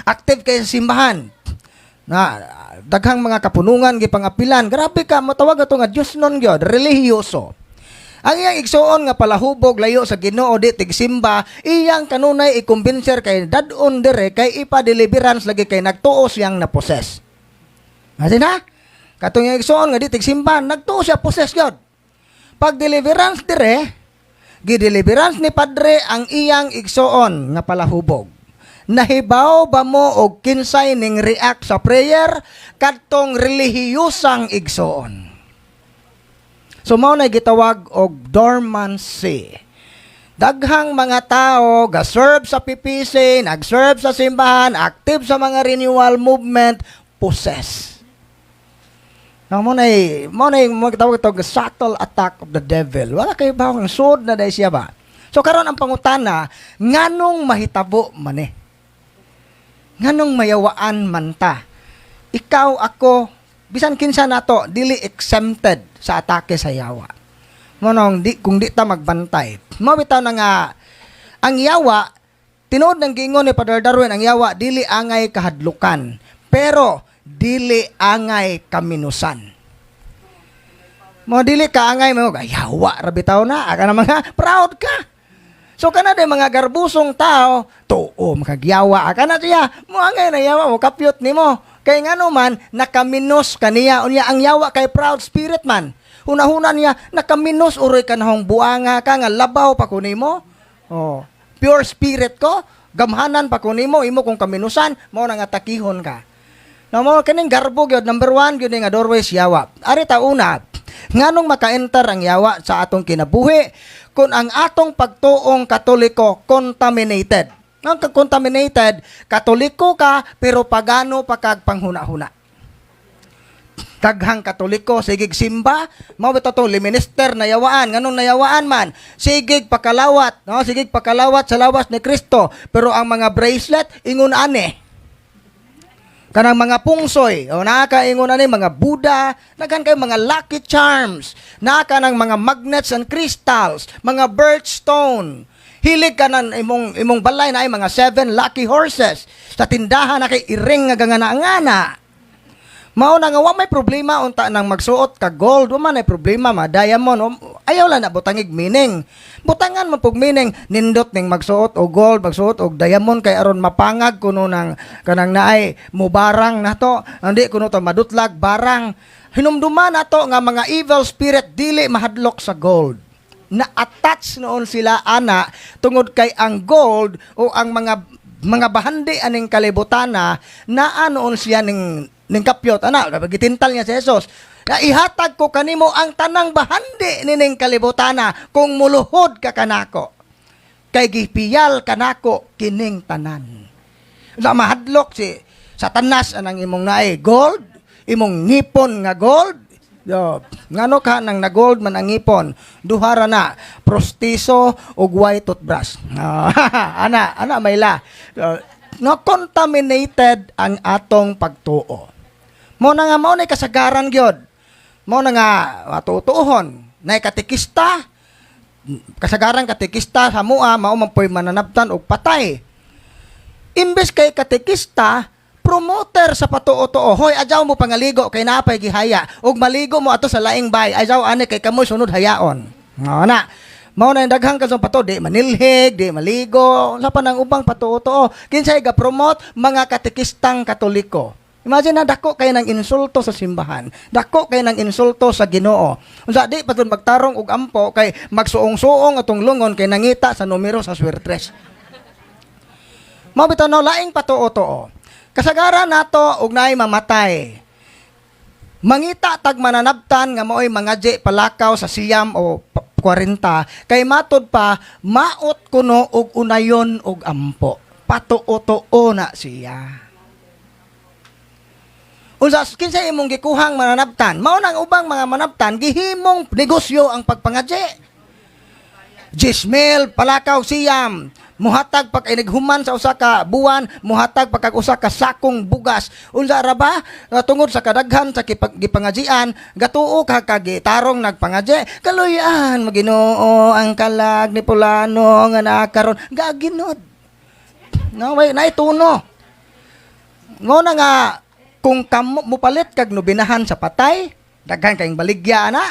active kay sa simbahan. Na daghang mga kapunungan gipangapilan. Grabe ka motawag ato nga Dios non gyud, relihiyoso. Ang iyang igsuon nga palahubog layo sa Ginoo, di tigsimba, iyang kanunay ikumbinser kay dad-on dire kay ipa-deliverance lagi kay nagtuo siyang na-possess. Asa na? Katong iyang igsuon nga di tigsimba, nagtuo siya possess gyud. Pag deliverance dire, gi-deliverance ni padre ang iyang igsuon nga palahubog. Nahibaw ba mo og kinsay ning react sa prayer kadtong relihiyosang igsuon? So mao na gitawag og dormancy. Daghang mga tao ga-serve sa PPC, nag-serve sa simbahan, active sa mga renewal movement, possess. No, mo na mo gitawag ito subtle attack of the devil. Wala kay ba ang sud na dai siya ba? So karon ang pangutana, nganong mahitabo man eh? Nganong mayawaan man ta? Ikaw, ako, bisan kinsa nato, dili exempted sa atake sa yawa. Mo nang di kung di ta magbantay. Mao bitaw na nga ang yawa, tinuod ng giingon ni Father Darwin, ang yawa dili angay kahadlukan, pero dili angay kaminusan. Mo dili ka angay mo yawa ra bitaw na, aka na mga proud ka. So kana day mga garbusong tao, tuo makagyawa ka na siya. Mo angay na yawa mo kapyot nimo. Kay ngano man nakaminos kaniya, unya ang yawa kay proud spirit man. Hunahuna niya nakaminos uroy kanahong buanga ka nga labaw pa ko nimo. Oh, pure spirit ko, gamhanan pa ko nimo, imo kong kaminusan, mao na nga takihon ka. No mo kining garbo gyud, number 1 gyud nga doorway sa yawa. Ari ta una, nganong maka-enter ang yawa sa atong kinabuhi kung ang atong pagtuong Katoliko contaminated? Ang contaminated, Katoliko ka pero pagano pa kag panghuna-huna. Daghang Katoliko sigig simba, mao bitaw to minister nayawaan, nganong nayawaan man? Sigig pakalawat, no? Sigig pakalawat sa lawas ni Kristo, pero ang mga bracelet ingon ani. Kanang mga pungsoy, o naa ka ingon ani mga Buddha, daghan kay mga lucky charms, naa ka ng mga magnets and crystals, mga birthstone. Hilig ka nan imong balay na ay mga seven lucky horses. Sa tindahan na kay iring nga gangana-ngana. Mao na nga wa may problema unta nang magsuot ka gold, wa man ay problema ma diamond, ayaw lang na butangig meaning. Butangan man pug meaning, nindot ning magsuot og gold, magsuot og diamond kay aron mapangag kuno nang kanang naay mubarang nato, hindi kuno to madutlag barang. Hinumduman nato nga mga evil spirit dili mahadlok sa gold. Na-attach noon sila ana tungod kay ang gold o ang mga bahandi aning kalibutana naa noon siya ning kapyot ana gitintal niya si Jesus na ihatag ko kanimo ang tanang bahandi nining kalibutana kung muluhod ka kanako kay gipiyal kanako kining tanan. Sa mahadlok si Satanas anang imong naay gold, imong ngipon nga gold. Yo, ngano ka nang na gold man ang ngipon, duha ra na, prostiso ug white toothbrush. Ah, ana, ana may la. No contaminated ang atong pagtuo. Mo na nga mao na kasagaran gyud. Mao na nga matutuohon, nay katekista, kasagaran katekista sa mua mao man po'y mananabtan og patay. Imbes kay katekista, promoter sa patuo-tuo. Hoy, adyaw mo pangaligo kay napay gihaya. Ug maligo mo ato sa laing bay. Adyaw ani kay kamoy sunod hayaon. Mao na. Mao na yung daghang kasong pato, di manilhig, di maligo, sa pa nang ubang patuo-tuo. Kinsay ga-promote mga katekistang Katoliko. Imagine na dako kay ng insulto sa simbahan. Dako kay ng insulto sa Ginoo. Unsa di pa magtarong og ampo kay magsuong-suong atong lungon kay nangita sa numero sa swertres. Mao bitaw no laing patuo-tuo. Kasagaran nato og naay mamatay. Mangita tag mananabtan nga maoy mangadji palakaw sa 90 o 40 kay matud pa maot kuno og unayon og ampo. Patuo-tuo na siya. Unsa kinsa imong gikuhang mananabtan? Mao nang ubang mga manabtan gihimong negosyo ang pagpangadji. Jismel, palakaw 90. Muhatag pag inighuman sa usa ka buwan, muhatag pag usa ka sakong bugas. Unsa ra ba? Nga tungod sa kadaghan sa gipangajian, gatuo ka kagitarong nagpangadji. Kaluyan Maginoo ang kalag ni pulano nga nakaron gaginod. No, way naituno. Mo na nga kung kamo mupalit kag nobinahan sa patay, daghan kayong baligya ana.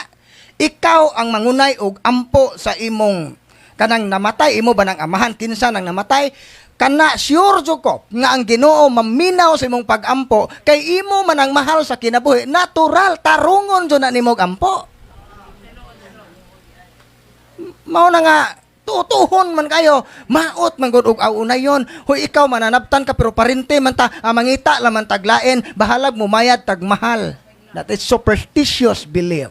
Ikaw ang mangunay og ampo sa imong kanang namatay, imo ba nang amahan kinsa nang namatay, kana sure jud ko nga ang Ginoo maminaw sa imong pagampo kay imo man ang mahal sa kinabuhi, natural tarungon jud na nimog ampo. Mao na nga tutuhon man kayo, maot man gud og aunayon. Hoy, ikaw mananabtan ka pero parente man ta, mangita laman taglain, bahalag mumayad tag mahal. That is superstitious belief.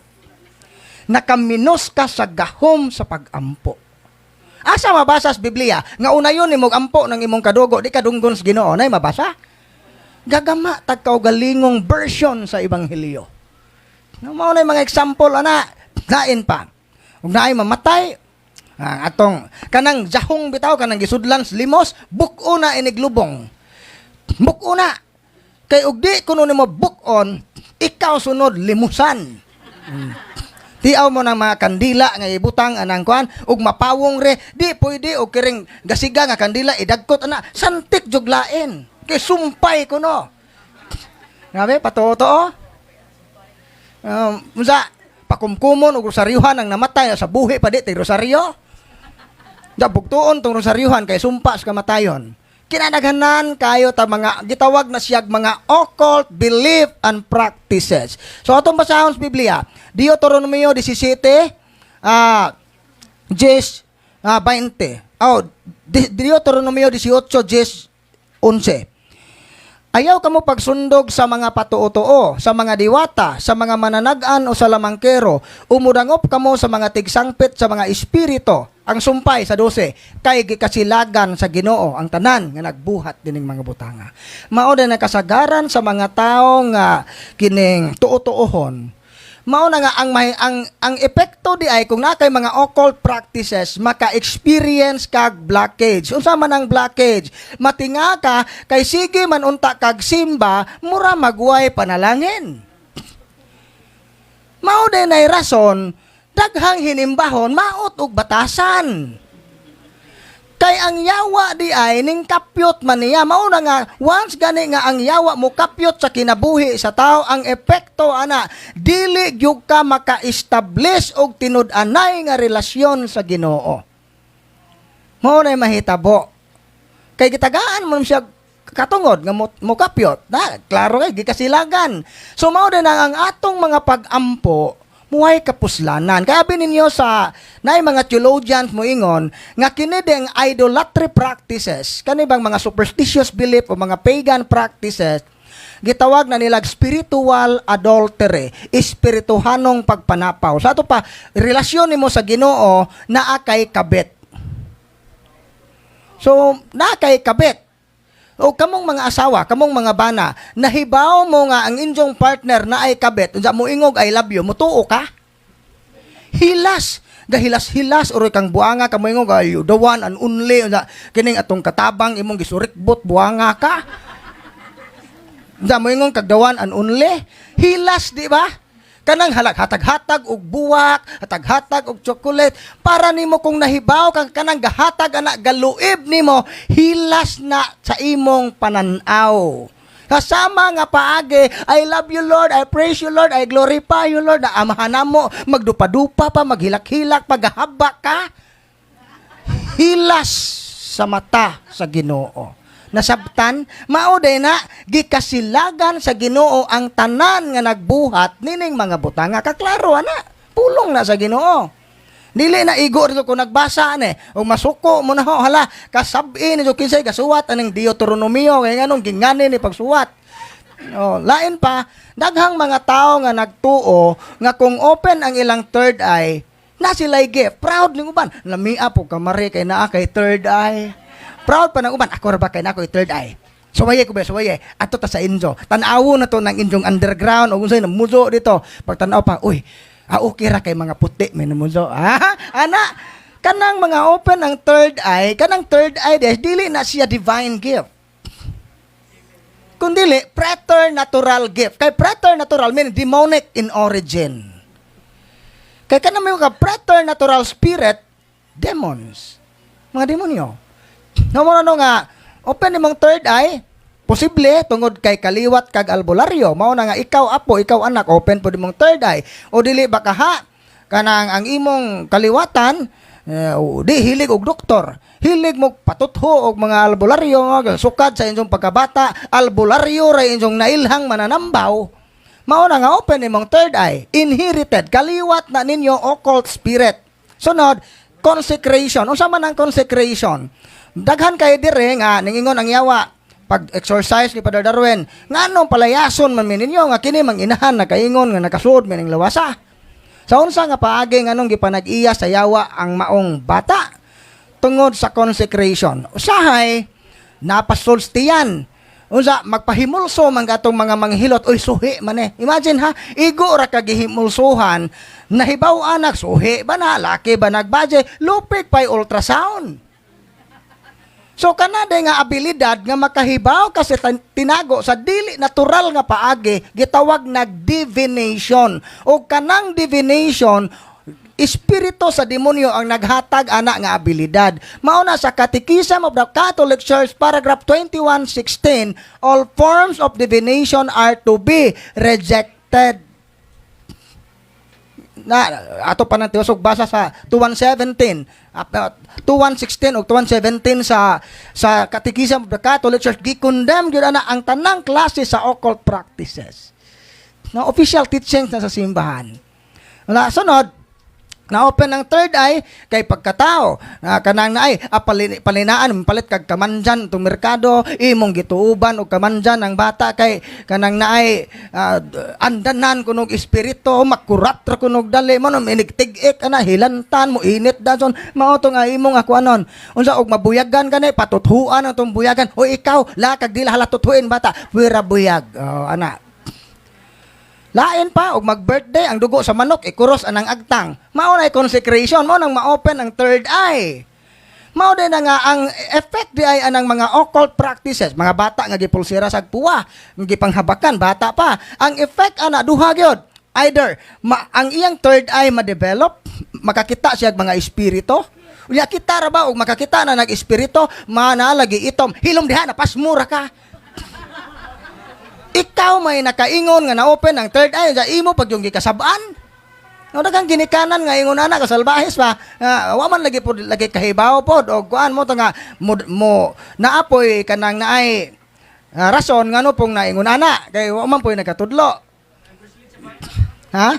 Nakaminos ka sa gahom sa pagampo. Asa mabasa sa Biblia nga unayon nimog ampo ng imong kadugo, di ka dunggon sa Ginoo, nay mabasa? Gagama tag kaugalingong version sa ebanghelyo. No, mao na yung mga example ana, lain pa. Ug naay mamatay, ang atong kanang jahong bitaw kanang gisudlan sa limos, buk-o na iniglubong. Buk-o na. Kay og di kuno nimo buk-on, ikaw sunod limusan. Tiaw mo ng mga kandila nga ibutang anang kuan ug mapawong re, di pwede og kiring gasiga nga kandila idagkot ana, santik jug lain. Kay sumpay kuno. Grabe patuo-tuo. Unsa pakumkumon og rosaryuhan ang namatay sa buhi pa di tay rosaryo. Da bugtuon tong rosaryuhan kay sumpa sa kamatayon. Kinadaghanan kayo ta mga gitawag na siyag mga occult belief and practices. So atong basahon sa Biblia, Deuteronomio 17 10 20. Oh, Deuteronomio 18 10 11. Ayaw kamo pagsundog sa mga patuo-tuo, sa mga diwata, sa mga mananag-an o sa lamangkero. Umudangop kamo sa mga tigsangpit sa mga espiritu. Ang sumpay sa 12, kay gikasilagan sa Ginoo ang tanan nga nagbuhat dining mga butanga. Mao din ang kasagaran sa mga tao nga kining tuo-tuohon. Mao na nga ang may ang epekto di ay kung naa kay mga occult practices, maka-experience kag blockage. Unsa man ang blockage? Matinga ka kay sige man unta kag simba, mura magway panalangin. Mao din ay rason daghang hinimbahon maot og batasan. Kay ang yawa di ay ning kapyot man niya. Mao na nga once gani nga ang yawa mo kapyot sa kinabuhi sa tao, ang epekto ana, dili gyud ka maka-establish og tinud-anay nga relasyon sa Ginoo. Mao na mahitabo. Kay gitagaan mo siya katungod nga mo kapyot. Na, klaro kay gikasilagan. So mao din ang atong mga pag-ampo muhay kapuslanan. Kaya abi ninyo sa naay mga theologians moingon nga kini ding idolatry practices, kani bang mga superstitious belief o mga pagan practices, gitawag na nilag spiritual adultery, espirituhanong pagpanapaw. Sa ato pa, relasyon nimo sa Ginoo naa kay kabit. So, naa kay kabit. O kamong mga asawa, kamong mga bana, nahibaw mo nga ang inyong partner na ay kabit, unsa mo ingog "I love you," mutuo ka? Hilas, gahilas-hilas oroy kang buanga ka mo ingog ay the one and only, unsa kining atong katabang imong gisurikbot, buanga ka. Unsa mo ingon kag the one and only? Hilas, di ba? Kanang halag hatag-hatag og buwak, hatag-hatag og chocolate para nimo kung nahibaw kang kanang gahatag ana, galuib nimo, hilas na sa imong pananaw. Kasama nga paagi, "I love you, Lord, I praise you, Lord, I glorify you, Lord." Na amahan mo, magdupa-dupa pa, maghilak-hilak, paghahaba ka. Hilas sa mata sa Ginoo. Nasabtan, mao day na gikasilagan sa Ginoo ang tanan nga nagbuhat nining mga butanga. Kaklaro ana, pulong na sa Ginoo. Dili na igo rito kung nagbasa ane o masuko mo na ho, hala kasab-i ni kinsay gasuwat aning Deuteronomio, kay nganong gingani ni pagsuwat. Oh, lain pa, daghang mga tao nga nagtuo nga kung open ang ilang third eye, na sila'y gift. Proud ning uban. Lamia po kamari kay naa kay third eye. Proud pa ng uban. Ako ra ba kay naa ko'y third eye? Suwaye ko ba, suwaye. Ato ta sa inyo. Tanawo na to ng inyong underground o kung sa'yo, namuzo dito. Pag tanaw pa, uy, ah, okay ra kay mga puti may namuzo. Ah, ana, kanang mga open ang third eye, kanang third eye, des, dili na siya divine gift. Kundili, preternatural gift. Kay preternatural meaning demonic in origin. Kay kanang may mga preternatural spirit, demons. Mga demonyo. No mo no nga, open imong third eye, posible tungod kay kaliwat kag albularyo. Mao na nga ikaw apo, ikaw anak, open po imong third eye. O dili ba kaha, kanang ang imong kaliwatan, eh, o, di hilig og doktor. Hilig mo patutho og mga albularyo, sukad sa inyong pagkabata, albularyo ra inyong nailhang mananambaw. Mao na nga open imong third eye, inherited, kaliwat na ninyo occult spirit. Sunod, consecration. Unsa man ang consecration? Daghan kay dire nga ningingon ang yawa pag exorcise ni Father Darwin, nganong palayason man mi ninyo nga kini mang inahan nakaingon nga nakasuod mi ning lawasa? Sa unsa nga paagi, nganong gipanag-iya sa yawa ang maong bata? Tungod sa consecration. Usahay napasulstiyan. Unsa magpahimulso man gatong mga manghilot, oy, suhi man eh. Imagine ha, igo ra ka gihimulsuhan, nahibaw anak suhi ba na, laki ba nagbaje, lupig pa'y ultrasound. So kana day nga abilidad nga makahibaw kasi tinago sa dili natural nga paagi, gitawag nag divination. O kanang divination, espiritu sa demonyo ang naghatag ana nga abilidad. Mao na sa Catechism of the Catholic Church, paragraph 2116, all forms of divination are to be rejected. Na ato pa nang tiusog basa sa 2117, 2116 ug 2117 sa Catechism of the Catholic Church, gi-condemn gyud ana ang tanang klase sa occult practices. Na official teachings na sa simbahan. Wala, sunod, na-open ang third eye kay pagkatao na kanang naay palinaan, palit kag kamandyan itong merkado, imong gituuban og kamandyan ang bata kay kanang naay andanan kunog espiritu, makurat ra kunog dali mo no inig-tig-ik ana, hilantan mo, init dason. Mao to nga imong akuanon unsa og mabuyagan kani, patuthuan ang tong buyagan o ikaw la kag dila hala tuthuin bata pwera buyag, oh, ana. Lain pa, og mag-birthday, ang dugo sa manok, ikuros anang agtang. Mao na consecration, mao nang ma-open ang third eye. Mao din na nga ang effect di ay anang mga occult practices, mga bata nga gipulsira sa puwa, nga gipanghabakan, bata pa. Ang effect ana duha gyud. Either ang iyang third eye ma-develop, makakita siya og mga espiritu, Unya kita ra ba og makakita na nag-espiritu, manalagi itom. Hilom diha, napasmura ka. Ikaw may nakaingon nga na-open ang third eye sa imo pag yung gikasab-an. No, daghang ginikanan nga ingon ana kasalbahis pa. Nga wa man lagi pod lagi kahibaw pod og kuan mo to nga mo naapoy kanang naay rason ngano pong naingon ana kay wa man poy nagkatudlo. Ha?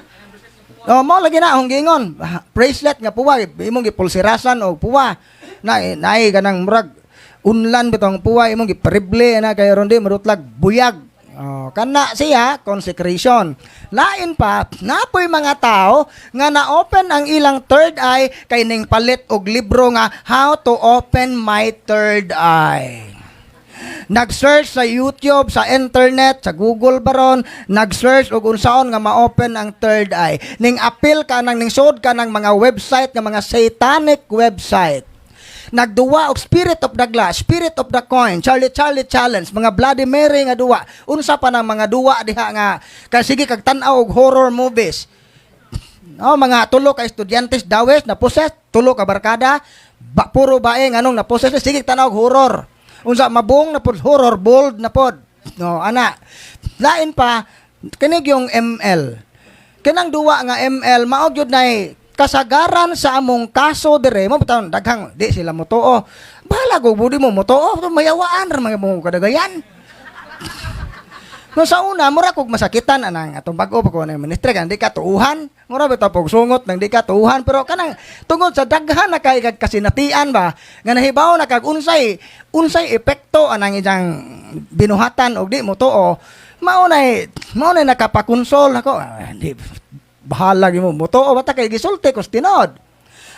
Oh, mo lagi na akong giingon. Bracelet nga puwa, imong gipulsirasan og puwa. Na naay kanang murag unlan bitong puwa imong giparible na kay ron di marutlag buyag. Oh, kana siya consecration. Lain pa, napoy mga tao nga na-open ang ilang third eye kay ning palit og libro nga "How to Open My Third Eye." Nag-search sa YouTube, sa internet, sa Google baron, nag-search og unsaon nga ma-open ang third eye. Ning apil ka nang ning sud ka ng mga website nga mga satanic website. Nagduwa og Spirit of the Glass, Spirit of the Coin, Charlie Charlie Challenge, mga Bloody Mary nga duwa. Unsa pa nang mga duwa diha nga kay sige kag tan-aw og horror movies. Oh, mga tulo ka estudyante dawes na possess, tulo ka barkada, ba, puro bae, nganong na possess, sige tan-aw og horror. Unsa mabong na pod horror, bold na pod. No, ana. Lain pa kinig yung ML. Kanang duwa nga ML mao gyud nay kasagaran sa among kaso dire mo bitaw daghang di sila motuo. Bahala ko budi mo motuo, mayawaan ra mga mo kadagayan. No, sa una, mura kog masakitan anang atong bag-o pa ko ng ministry kan di ka tuuhan. Mura bitaw pog sungot nang di ka tuuhan, pero kanang tungod sa daghan na kay kag kasinatian ba nga nahibaw na kag unsay unsay epekto anang isang binuhatan og di mo tuo, mao nay nakapakonsol ako. Ah, di bahala gyud mo motuo bata kay gisulti ko tinuod.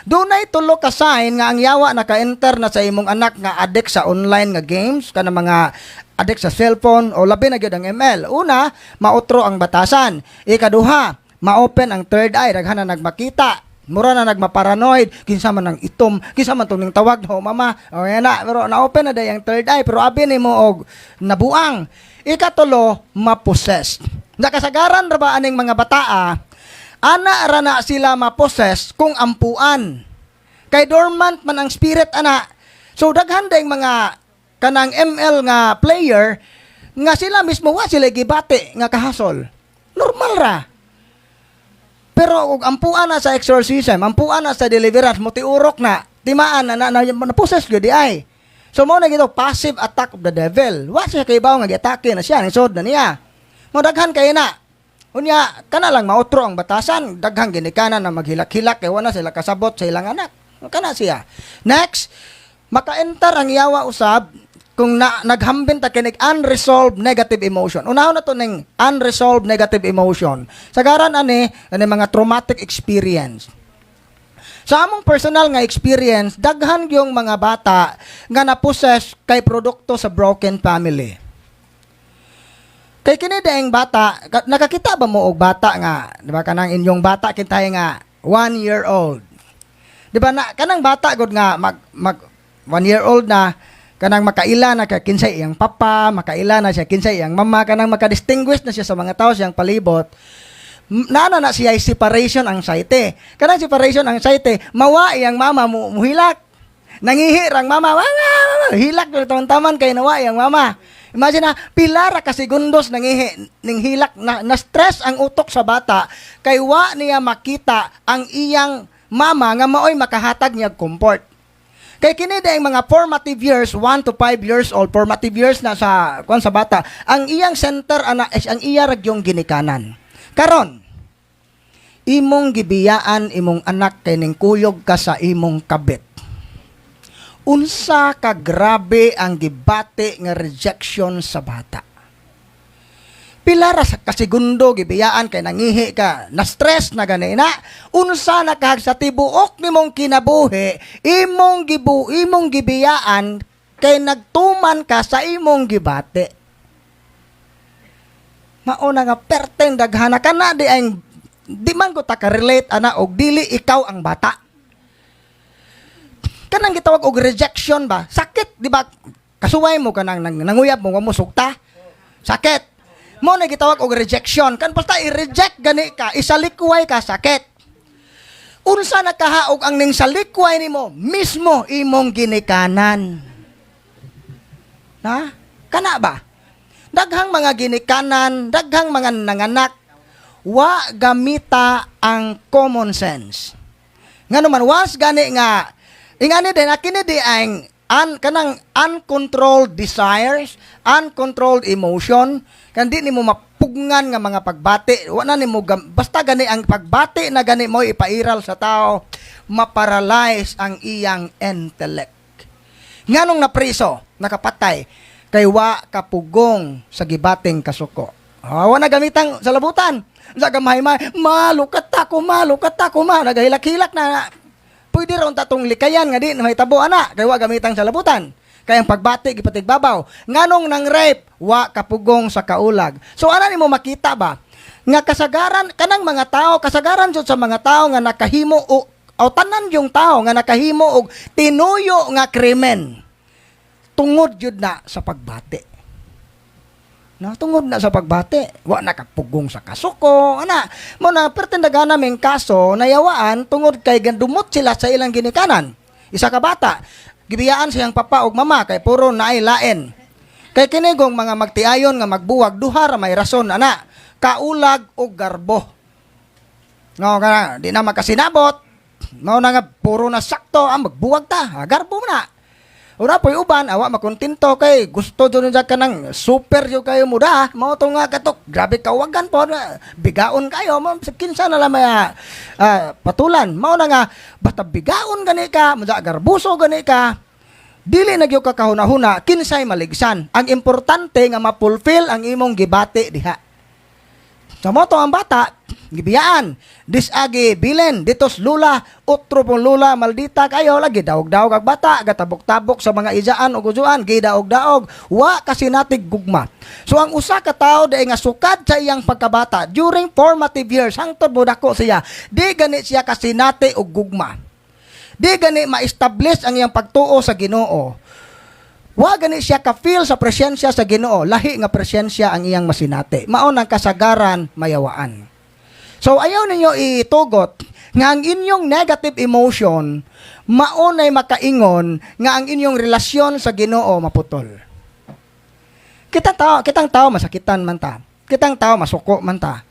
Dunay tulo ka sign nga ang yawa naka-enter na sa imong anak nga addict sa online nga games, kana mga addict sa cellphone o labi na gyud ang ML. Una, mautro ang batasan. Ikaduha, ma-open ang third eye, daghan na nagmakita. Mura na nagmaparanoid, kinsa man ang itom, kinsa man tong ning tawag no mama. O yan na, pero na-open na day ang third eye, pero abi nimo og nabuang. Ikatulo, ma-possess. Nakasagaran ra ba aning mga bataa? Ana ra na sila ma-possess kung ampuan. Kay dormant man ang spirit ana. So daghan dayng mga kanang ML nga player nga sila mismo wa sila gibati nga kahasol. Normal ra. Pero ug ampuan na sa exorcism, ampuan na sa deliverance, motiurok na, timaan na na, na, na possess gyud di ay. So mo na gito passive attack of the devil. Wa siya kay nga giatake na siya, nisod na niya. Mo daghan kay na. Unya, kana lang mautro ang batasan, daghang ginikanan na maghilak-hilak kay wala sila kasabot sa ilang anak. Kana siya. Next, maka-enter ang yawa usab kung na, naghambin ta kinig unresolved negative emotion. Unahon na to ning unresolved negative emotion. Sagaran ani ani mga traumatic experience. Sa among personal nga experience, daghan yung mga bata nga na-possess kay produkto sa broken family. Kay kini daing bata, nakakita ba mo og bata nga, di ba, kanang inyong bata kintay nga 1 year old? Di ba na kanang bata gud nga mag, mag 1 year old na, kanang makaila na ka kinsay iyang papa, makaila na siya kinsay iyang mama, kanang maka-distinguish na siya sa mga tao siyang palibot. Nana na siya separation anxiety. Kanang separation anxiety, mawa iyang mama mo muhilak. Nangihi rang mama, mama, mama, hilak na taman-taman kay nawa iyang mama. Imagine na, pila ra ka segundos nangihi, ning hilak na, na stress ang utok sa bata kay wa niya makita ang iyang mama nga maoy makahatag niya comfort. Kay kini ang mga formative years, 1 to 5 years old, formative years na sa kuan sa bata, ang iyang center ana is ang iya ra yung ginikanan. Karon, imong gibiyaan imong anak kay ning kuyog ka sa imong kabit. Unsa ka grabe ang gibati nga rejection sa bata? Pila ra sa kasigundo gibiyaan kay nangihi ka, na stress na gani na. Unsa na kahag sa tibuok nimong kinabuhi, imong gibiyaan kay nagtuman ka sa imong gibati. Mao na nga perteng daghana kana di ang di man ko ta ka-relate ana og dili ikaw ang bata. Kanang gitawag og rejection ba? Sakit, di ba? Kasuway mo kanang nanguyab mo, wa mo sukta. Sakit. Mo na gitawag og rejection. Kan basta i-reject gani ka, isalikway ka, sakit. Unsa nakahaog ang ning salikway nimo mismo imong ginikanan? Na? Kana ba? Daghang mga ginikanan, daghang mga nanganak, wa gamita ang common sense. Ngano man was gani nga ingani din kini di ang kanang uncontrolled desires, uncontrolled emotion, kan di nimo mapugngan nga mga pagbati, wa na nimo basta gani ang pagbati na gani mo ipairal sa tao, maparalyze ang iyang intellect. Nganong napriso, nakapatay, kay wa kapugong sa gibating kasuko. Ah, wa na gamitang sa labutan. Sa gamay ma, malukat ako, malukat ako, ma, nagahilak-hilak na. Pwede ra unta tong likayan nga di na mahitabo ana, kay wa gamitang sa labutan. Kay ang pagbati gipatigbabaw. Nganong nang rape, wa kapugong sa kaulag. So ana nimo makita ba nga kasagaran kanang mga tao, kasagaran jud sa mga tao nga nakahimo o tanan yung tao nga nakahimo og tinuyo nga krimen tungod jud na sa pagbati. No, tungod na sa pagbati, wa nakapugong sa kasuko, ana. Mo na pertindaga naming kaso nayawaan tungod kay gandumot sila sa ilang ginikanan. Isa ka bata, gibiyaan siyang papa ug mama kay puro naay lain. Kay kinigong mga magtiayon nga magbuwag, duha ra may rason ana, kaulag og garbo. No, kana di na makasinabot. Mao na nga puro na sakto ang magbuwag ta, ah, garbo man na. Ura po'y uban, awa makontento kay gusto jud niya kanang super jud kayo muda. Mao to nga katok, grabe kawagan po na bigaon kayo, mo kinsa na lang may patulan. Mao na nga basta bigaon gani ka, muda garbuso gani ka. Dili na gyud ka kahuna-huna kinsay maligsan. Ang importante nga ma-fulfill ang imong gibati diha. Sa moto ang bata, gibiyaan. Disagi bilen ditos lula, utro pong lula, maldita kayo lagi daog-daog ang bata, gatabok-tabok sa mga ijaan ug ujuan, gidaog-daog, wa kasi natig gugma. So ang usa ka tawo dai nga sukad sa iyang pagkabata during formative years hangtod mo dako siya, di gani siya kasinati og gugma. Di gani ma-establish ang iyang pagtuo sa Ginoo. Wa gani siya ka-feel sa presensya sa Ginoo, lahi nga presensya ang iyang masinati. Mao nang kasagaran mayawaan. So ayaw ninyo itugot nga ang inyong negative emotion mao nay makaingon nga ang inyong relasyon sa Ginoo maputol. Kitang tao masakitan man ta. Kitang tao masuko man ta.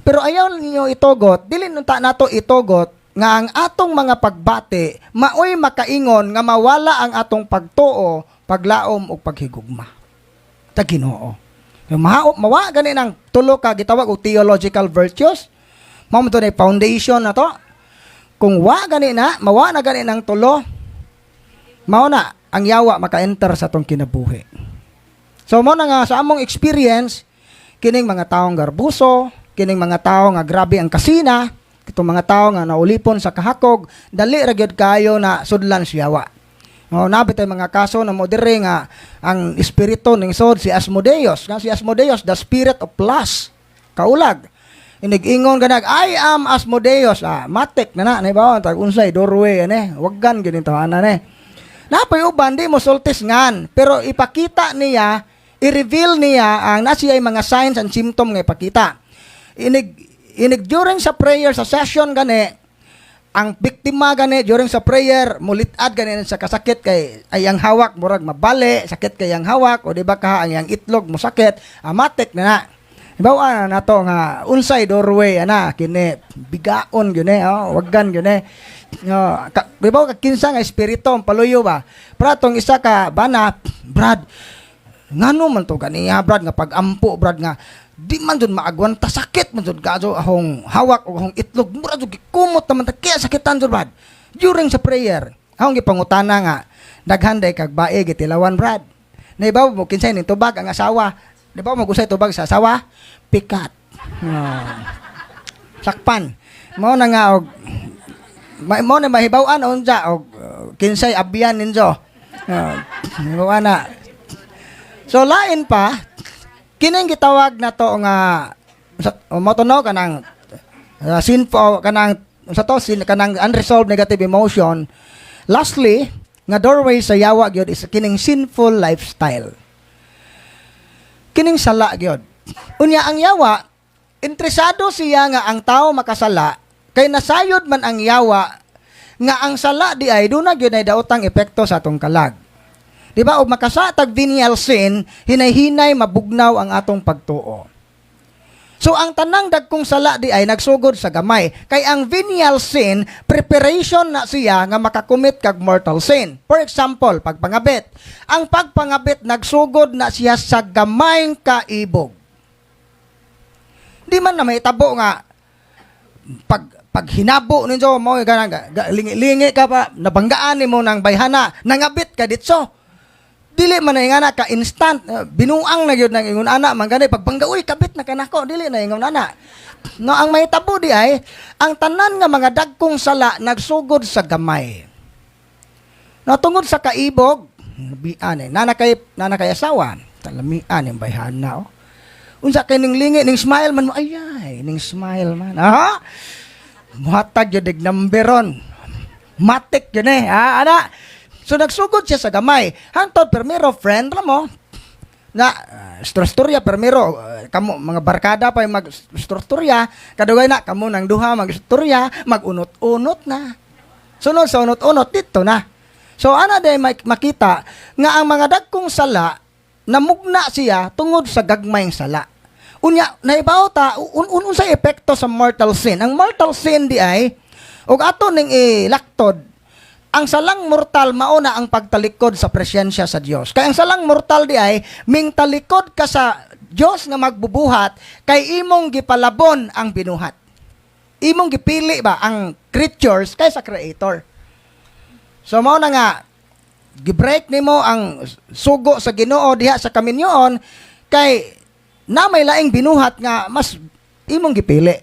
Pero ayaw ninyo itugot, dili nunta nato itugot nga ang atong mga pagbati maoy makaingon nga mawala ang atong pagtuo, paglaom ug paghigugma sa Ginoo. Yung mawa gani nang tulo ka gitawag og theological virtues. Mao mo to na foundation na to. Kung wa gani na, mawa na gani ng tulo, mao na ang yawa maka-enter sa atong kinabuhi. So mo na nga sa among experience, kining mga taong garbuso, kining mga tao nga grabe ang kasina, kitong mga tao nga naulipon sa kahakog, dali ra gyud kayo na sudlan siya yawa. Oh, nabi tay mga kaso na mo diri nga ang espiritu ning sod si Asmodeus, nga si Asmodeus, the spirit of lust, kaulag. Inig-ingon ganag, "I am Asmodeus." Ah, matik na na, ba? Tag unsay doorway ane, waggan gyud ana ne. Napoy uban di mo sultis ngan, pero ipakita niya, i-reveal niya ang nasiya mga signs and symptom nga ipakita. Inig inig during sa prayer sa session gani, ang biktima gani during sa prayer mulitad gani sa kasakit kay ay ang hawak murag mabali, sakit kay ang hawak o di ba ka ang iyang itlog mo sakit, amatik na na. Ibaw na nato nga unsay doorway ana kini bigaon gyud eh, oh, waggan gyud eh. Oh, ka, di ba ka kinsa nga espiritu ang paluyo ba? Pero atong isa ka bana, "Brad, ngano man to ganiya, Brad, nga pag-ampo, Brad, nga di man jud maagwanta, sakit man jud kadto akong hawak o akong itlog, mura jud gikumot naman ta, kaya sakitan jud, Brad." During sa prayer, akong gipangutana nga, "Daghan day kag bae gitilawan, Brad. Naibaw mo kinsay ning tubag ang asawa? Di ba mo gusay tubag sa asawa? Pikat." No. Sakpan. Mao na nga og mo na mahibaw-an unsa og kinsay abyan ninyo. Hibaw na. So lain pa kining gitawag na to nga sa mo to no kanang sinful kanang sa to sin, kanang unresolved negative emotion. Lastly, nga doorway sa yawa gyud is kining sinful lifestyle. Kining sala gyud. Unya ang yawa, interesado siya nga ang tao makasala. Kay nasayod man ang yawa nga ang sala di ay duna gyud ay daotang epekto sa atong kalag. Di ba? Og makasa tag venial sin, hinay-hinay mabugnaw ang atong pagtuo. So ang tanang dagkong sala di ay nagsugod sa gamay. Kay ang venial sin, preparation na siya nga makakomit kag mortal sin. For example, pagpangabit. Ang pagpangabit, nagsugod na siya sa gamayng kaibog. Di man na mahitabo nga pag hinabo ninyo mo ganang lingi-lingi ka pa, nabanggaan nimo ng bayhana, nangabit ka ditso. Dili man na ingana ka instant, binuang na gyud nang ingon ana man gani pagbangga, "Uy, kabit na kanako." Dili na ingon ana. No, ang mahitabo di ay ang tanan nga mga dagkong sala nagsugod sa gamay. No, tungod sa kaibog, bian eh, nana kay asawa, talamian yung bayhana, oh. Unsa kay ning lingi, ning smile man mo, ayay, ning smile man. Aha. Muhatag yun numberon. Matik yun eh. Ah, ana. So nagsugod siya sa gamay. Hangtod permiro friend ra mo. Na istorya permiro kamo mga barkada pa yung mag istorya, kadugay na kamo nang duha mag istorya, magunot-unot na. Sunod sa unot-unot dito na. So ana day makita nga ang mga dagkong sala, namugna siya tungod sa gagmayng sala. Unya naibaw ta un, un, unsay epekto sa mortal sin. Ang mortal sin di ay ug ato ning ilaktod, ang salang mortal mao na ang pagtalikod sa presensya sa Dios. Kay ang salang mortal di ay ming talikod ka sa Dios nga magbubuhat kay imong gipalabon ang binuhat. Imong gipili ba ang creatures kaysa Creator. So mao na nga gibreak nimo ang sugo sa Ginoo diha sa kaminyoon kay na may laing binuhat nga mas imong gipili.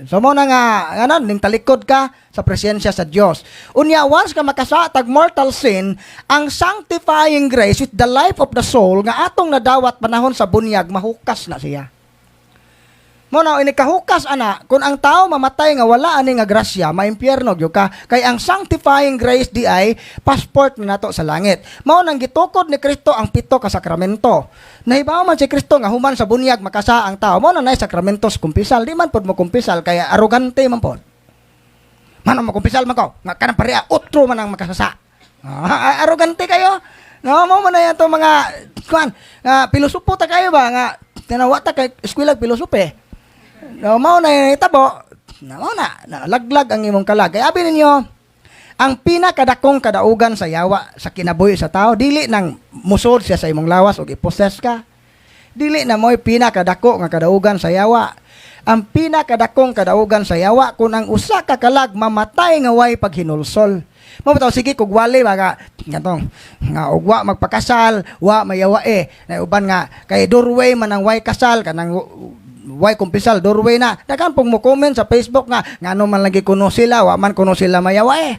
So mo na nga ano, ning talikod ka sa presensya sa Dios. Unya once ka makasa tag mortal sin, ang sanctifying grace with the life of the soul nga atong nadawat panahon sa bunyag, mahukas na siya. Mo na ini kahukas ana, kung ang tao mamatay nga wala ani nga grasya, maimpyerno gyud ka, kay ang sanctifying grace di ay passport na nato sa langit. Mao nang gitukod ni Kristo ang pito ka sakramento. Nahibaw man si Kristo nga human sa bunyag makasa ang tao. Mao na nay sakramento sa kumpisal. Di man pod mo kumpisal kay arogante man pod. Man mo kumpisal man ko, nga kanang pareha otro man ang makasasa. Ah, arogante kayo. No, mo man na yan to mga kuan, nga pilosopo ta kayo ba nga tinawa ta kay eskwela pilosope. No, mao na itabo, na mao na, nalaglag ang imong kalag. Kaya abi ninyo, ang pinakadakong kadaugan sa yawa sa kinabuhi sa tao, dili nang musod siya sa imong lawas o i-possess ka. Dili na mo'y pinakadako nga kadaugan sa yawa. Ang pinakadakong kadaugan sa yawa kung ang usa ka kalag mamatay nga way paghinulsol. Mo bitaw sige kog wali ba nga ngatong nga og wa magpakasal, wa mayawa eh. Na uban nga kay doorway man ang way kasal, kanang way kumpisal doorway na. Daghan pong mo comment sa Facebook nga ngano man lagi kuno sila, wa man kuno sila mayawa eh.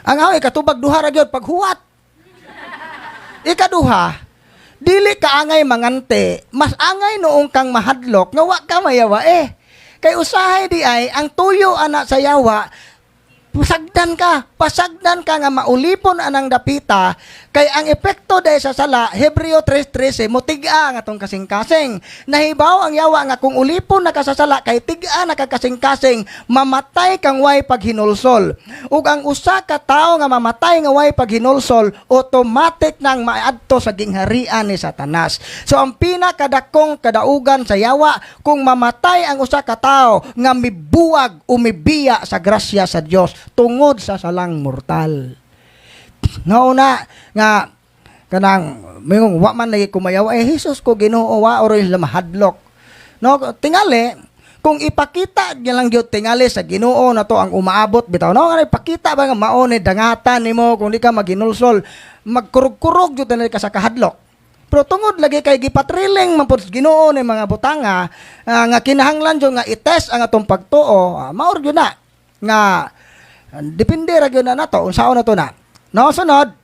Ang away katubag, duha ra gyud paghuwat. Ikaduha, dili ka angay mangante, mas angay noong kang mahadlok nga wa ka mayawa eh. Kay usahay di ay ang tuyo ana sa yawa, pasagdan ka nga maulipon anang dapita, kay ang epekto dahil sa sala, Hebreo 3:13, motig-a ang atong kasing-kasing. Nahibaw ang yawa nga kung ulipon na ka sa sala kay tig-a na ka kasing-kasing, mamatay kang way paghinulsol. Ug ang usa ka tawo nga mamatay nga way paghinulsol, automatic nang maadto sa gingharian ni Satanas. So ang pinakadakong kadaugan sa yawa kung mamatay ang usa ka tawo nga mibuwag o mibiya sa grasya sa Dios tungod sa salang mortal. Nauna nga kanang mayong wa man lagi kumayaw eh, Jesus ko Ginoo, wa oro sila mahadlok. No, tingali kung ipakita niya lang gyud tingali sa Ginoo na to ang umaabot bitaw, no, nga ipakita ba nga mao ni dangatan nimo kung di ka maginulsol, magkurog-kurog gyud na ka sa kahadlok. Pero tungod lagi kay gipatriling man pud sa Ginoo ni mga butanga nga kinahanglan jud nga i-test ang atong pagtuo, mao gyud na nga depende ra gyud na nato unsaon na to na. No, sunod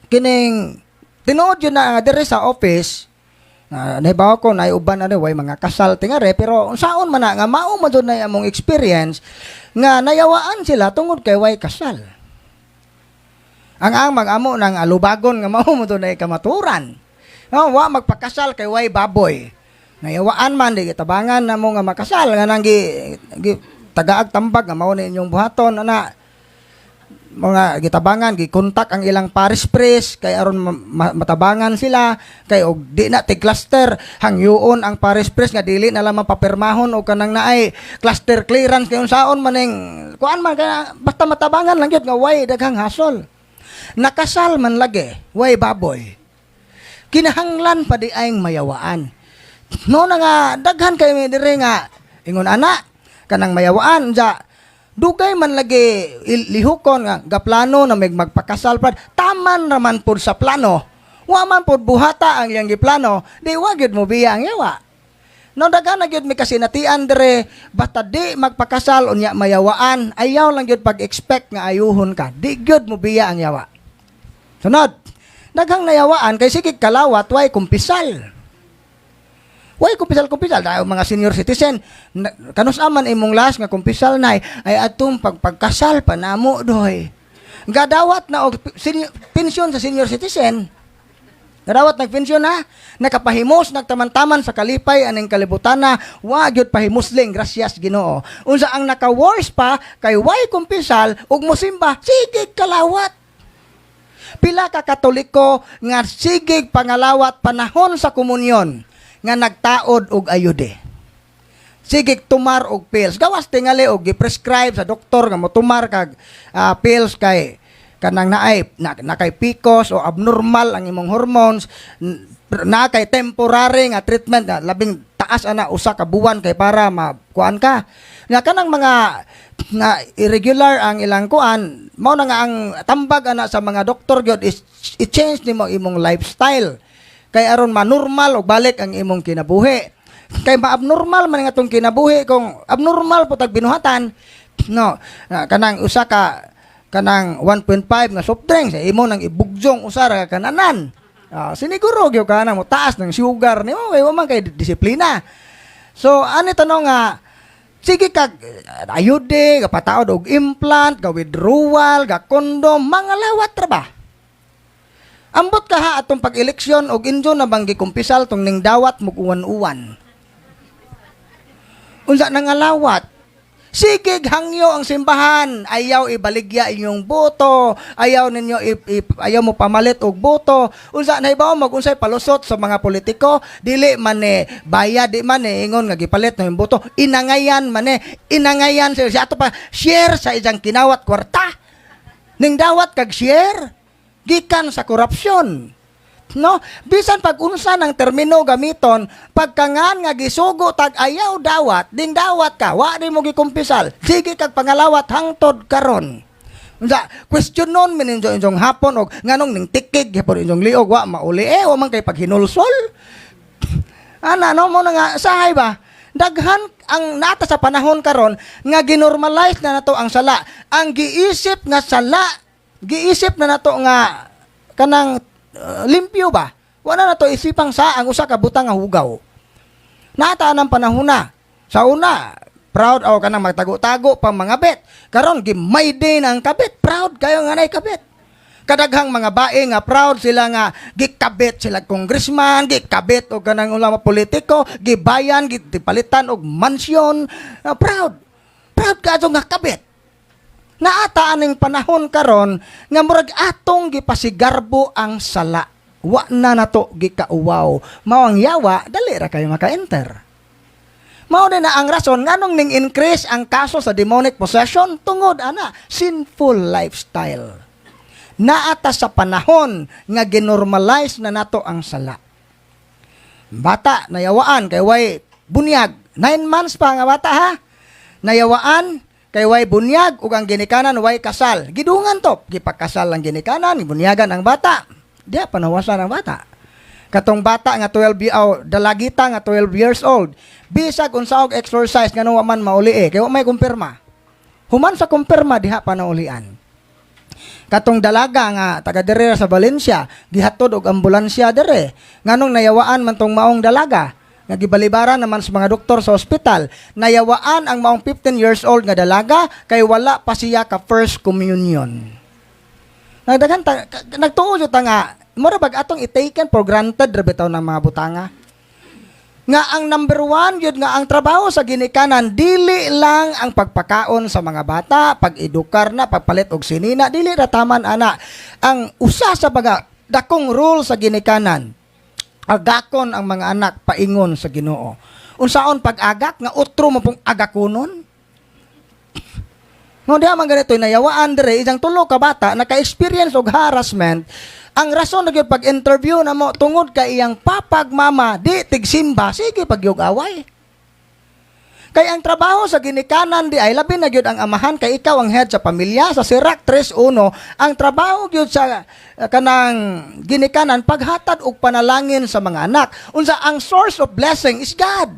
kining tinuod yun na nga diri sa office, nahibaw ko na uban ano way mga kasal tingare, pero unsaon man na nga mao man jud na among experience nga nayawaan sila tungod kay way kasal. Ang mag-amo ng alubagon nga mao mo na kamaturan. No, wa magpakasal kay way baboy. Nayawaan man, di gitabangan na mo nga makasal nga nang gi Tagaag tambag nga mao ni inyong buhaton ana. Mga gitabangan, gikontak ang ilang parish priest kay aron matabangan sila kay og di na tig cluster, hangyoon ang parish priest nga dili na lamang papirmahon og kanang naay cluster clearance kay unsaon maning kuan man kaya basta matabangan lang gyud nga way daghang hasol. Nakasal man lagi, way baboy, kinahanglan pa di ay mayawaan, no? Na nga daghan kay mi diri nga ingon ana kanang mayawaan ja dugay man lagi lihukon nga gaplano na may magpakasal pa, taman raman pud sa plano, wa man pud buhata ang iyang giplano, di wa gyud mo biya ang yawa, no? Daghan na gyud mi kasinatian dire. Basta di magpakasal unya mayawaan, ayaw lang gyud pag-expect nga ayuhon ka, di gyud mo biya ang yawa. Sunod, daghang nayawaan kay sige kalawat, way kumpisal. Way kumpisal-kumpisal dahil mga senior citizen, kanus aman imong last nga kumpisal, nay? Ay atong pagpagkasal pa namo doy. Gadawat na og pensyon sa senior citizen. Gadawat nagpensyon na, nakapahimos, nagtaman-taman sa kalipay aning kalibutan na, wa gyud pahimusling, gracias Ginoo. Unsa ang naka-worse pa kay way kumpisal ug mosimba, sige kalawat. Pila ka Katoliko nga sigig pangalawat panahon sa komunyon nga nagtaod og ayude. Sige tumar og pills. Gawas tingali og gi-prescribe sa doktor nga motumar kag pills kay kanang naay na kay PCOS o abnormal ang imong hormones, na kay temporary nga treatment nga labing taas ana 1 ka buwan kay para makuan ka nga kanang mga nga irregular ang ilang kuan. Mao na nga ang tambag ana sa mga doktor gyud is i-change nimo imong lifestyle kay aron manormal og balik ang imong kinabuhi, kay ma-abnormal man nga atong kinabuhi kung abnormal po tag binuhatan, no? Na, kanang usa ka kanang 1.5 nga soft drinks imo nang ibugyong usa ra ka kananan. Siniguro gyud ka na mo taas ng sugar nimo kay wa man kay disiplina. So ani tanong nga sige kag ayude, gapataod og implant, ga withdrawal, ga condom, mga lawat ra ba? Ambot ka ha atong pag-eleksyon og injo na bang gikumpisal tong ning dawat mo uwan-uwan. Unsa nangalawat? Sige, hangyo ang simbahan. Ayaw ibaligya inyong boto. Ayaw ninyo ayaw mo pamalit og boto. Unsa nahibaw mag unsay palusot sa mga politiko? Dili man ni bayad, di man ni ingon nga gipalit na yung boto. Inangayan man ni, inangayan sila. Siya ato pa share sa isang kinawat kwarta. Ning dawat kag share gikan sa korupsyon. No? Bisan pag unsa ng termino gamiton, pagkangan nga gisugo tag ayaw dawat, ding dawat ka, wa di mo gikumpisal. Sige kag pangalawat hangtod karon. Unsa question nun mininjo inyong hapon og nganong ning tikig gyapon inyong liog, wa mauli eh, wa man kay paghinulsol. Ana no mo na nga sahay ba? Daghan ang nata sa panahon karon nga ginormalize na nato ang sala. Ang giisip nga sala, giisip na nato nga kanang limpyo ba? Wala na to isipang sa ang usa ka butang nga hugaw. Nata ng panahon na. Sa una, proud o kanang magtago-tago pa mga bet. Karon gimay din ang kabit. Proud kayo nga nay kabit. Kadaghang mga bae nga proud sila nga gikabit sila congressman, gikabit og kanang ulang politiko, gibayan, gipalitan og mansyon. Proud. Proud ka nga kabit. Naata aning panahon karon nga murag atong gipasigarbo ang sala. Wa na nato gikauwaw. Mao ang yawa, dali ra kayo maka-enter. Mao din na ang rason nganong ning increase ang kaso sa demonic possession tungod ana sinful lifestyle. Naata sa panahon nga ginormalize na nato ang sala. Bata nayawaan kay way bunyag. 9 months pa nga bata ha. Nayawaan kay way bunyag ug ang ginikanan way kasal. Gidungan to, gipakasal ang ginikanan, gibunyagan ang bata. Diya panawasan ang bata. Katong bata nga 12 oh, dalagita nga 12 years old. Bisag unsa og exorcise ngano wa man mauli eh, kay wa may kumpirma. Human sa kumpirma diha pa naulian. Katong dalaga nga taga diri sa Valencia, gihatod og ambulansya dire. Nganong nayawaan man tong maong dalaga? Nga gibalibaran naman sa mga doktor sa ospital, nayawaan ang maong 15 years old nga dalaga kay wala pa siya ka first communion. Nagdaghan ta, nagtuo jud ta nga mura bag atong i-taken for granted ra bitaw ng mga butanga. Nga ang number one yun nga ang trabaho sa ginikanan, dili lang ang pagpakaon sa mga bata, pag-edukar na, pagpalit og sinina, dili ra taman ana. Ang usa sa mga dakong role sa ginikanan, agakon ang mga anak paingon sa Ginoo. Unsaon pag-agak nga utro mo pong agakunon? No, diha man ganito nayawaan dire isang tulo ka bata naka-experience og harassment. Ang rason na gyud pag-interview na mo tungod kay iyang papag mama di tigsimba, sige pagyug away. Kay ang trabaho sa ginikanan di ay labi na gyud ang amahan kay ikaw ang head sa pamilya. Sa Sirach 3:1, ang trabaho gyud sa kanang ginikanan, paghatag og panalangin sa mga anak. Unsa ang source of blessing is God.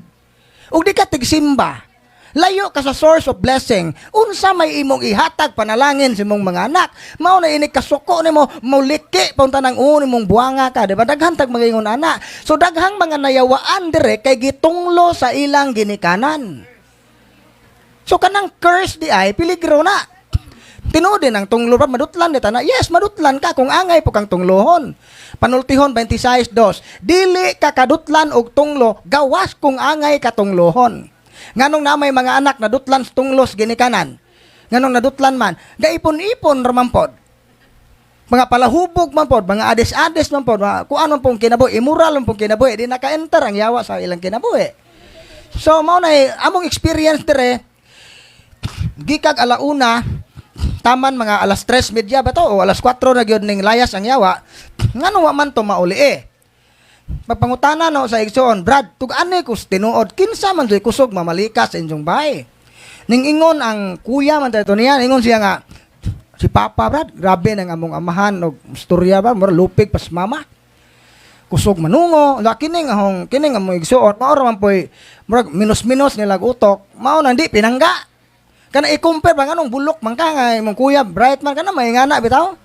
Ug di ka tigsimba. Layo ka sa source of blessing. Unsa may imong ihatag panalangin sa imong mga anak? Mao na ini kasuko nimo, moliki pa unta nang uon imong buanga ka, di ba? Daghan tag magaingon ana. So daghang mga nayawaan dire kay gitunglo sa ilang ginikanan. So kanang curse di ay peligro na. Tinuod din ang tunglo pa madutlan di tana. Yes, madutlan ka kung angay po kang tunglohon. Panultihon 26:2. Dili ka kadutlan og tunglo gawas kung angay ka tunglohon. Nganong na may mga anak nadutlan sa tunglos ginikanan? Nganong nadutlan man? Gaipon-ipon ra man pod. Mga palahubog man pod, mga ades-ades man pod, mga kung anong pong kinabuhi, immoral man pong kinabuhi, di naka-enter ang yawa sa ilang kinabuhi. So mao na among experience dire, gikag alauna, taman mga alas 3:30 ba to o alas 4 na gyud ning layas ang yawa, ngano wa man to mauli eh. Pagpangutana no sa igsoon, "Brad, tug-ani kus tinuod, kinsa man joy kusog mamalika sa inyong bahay?" Ning ingon ang kuya man to niya, ingon siya nga, "Si Papa, Brad, grabe nang among amahan og istorya ba, mura lupig pas mama. Kusog manungo, la kining ahong kining among igsuon, mao ra man poy murag minus-minus nila utok, mao na di pinangga." Kana i-compare ba, nganong bulok man ka nga imong kuya bright man kana may ngana bitaw.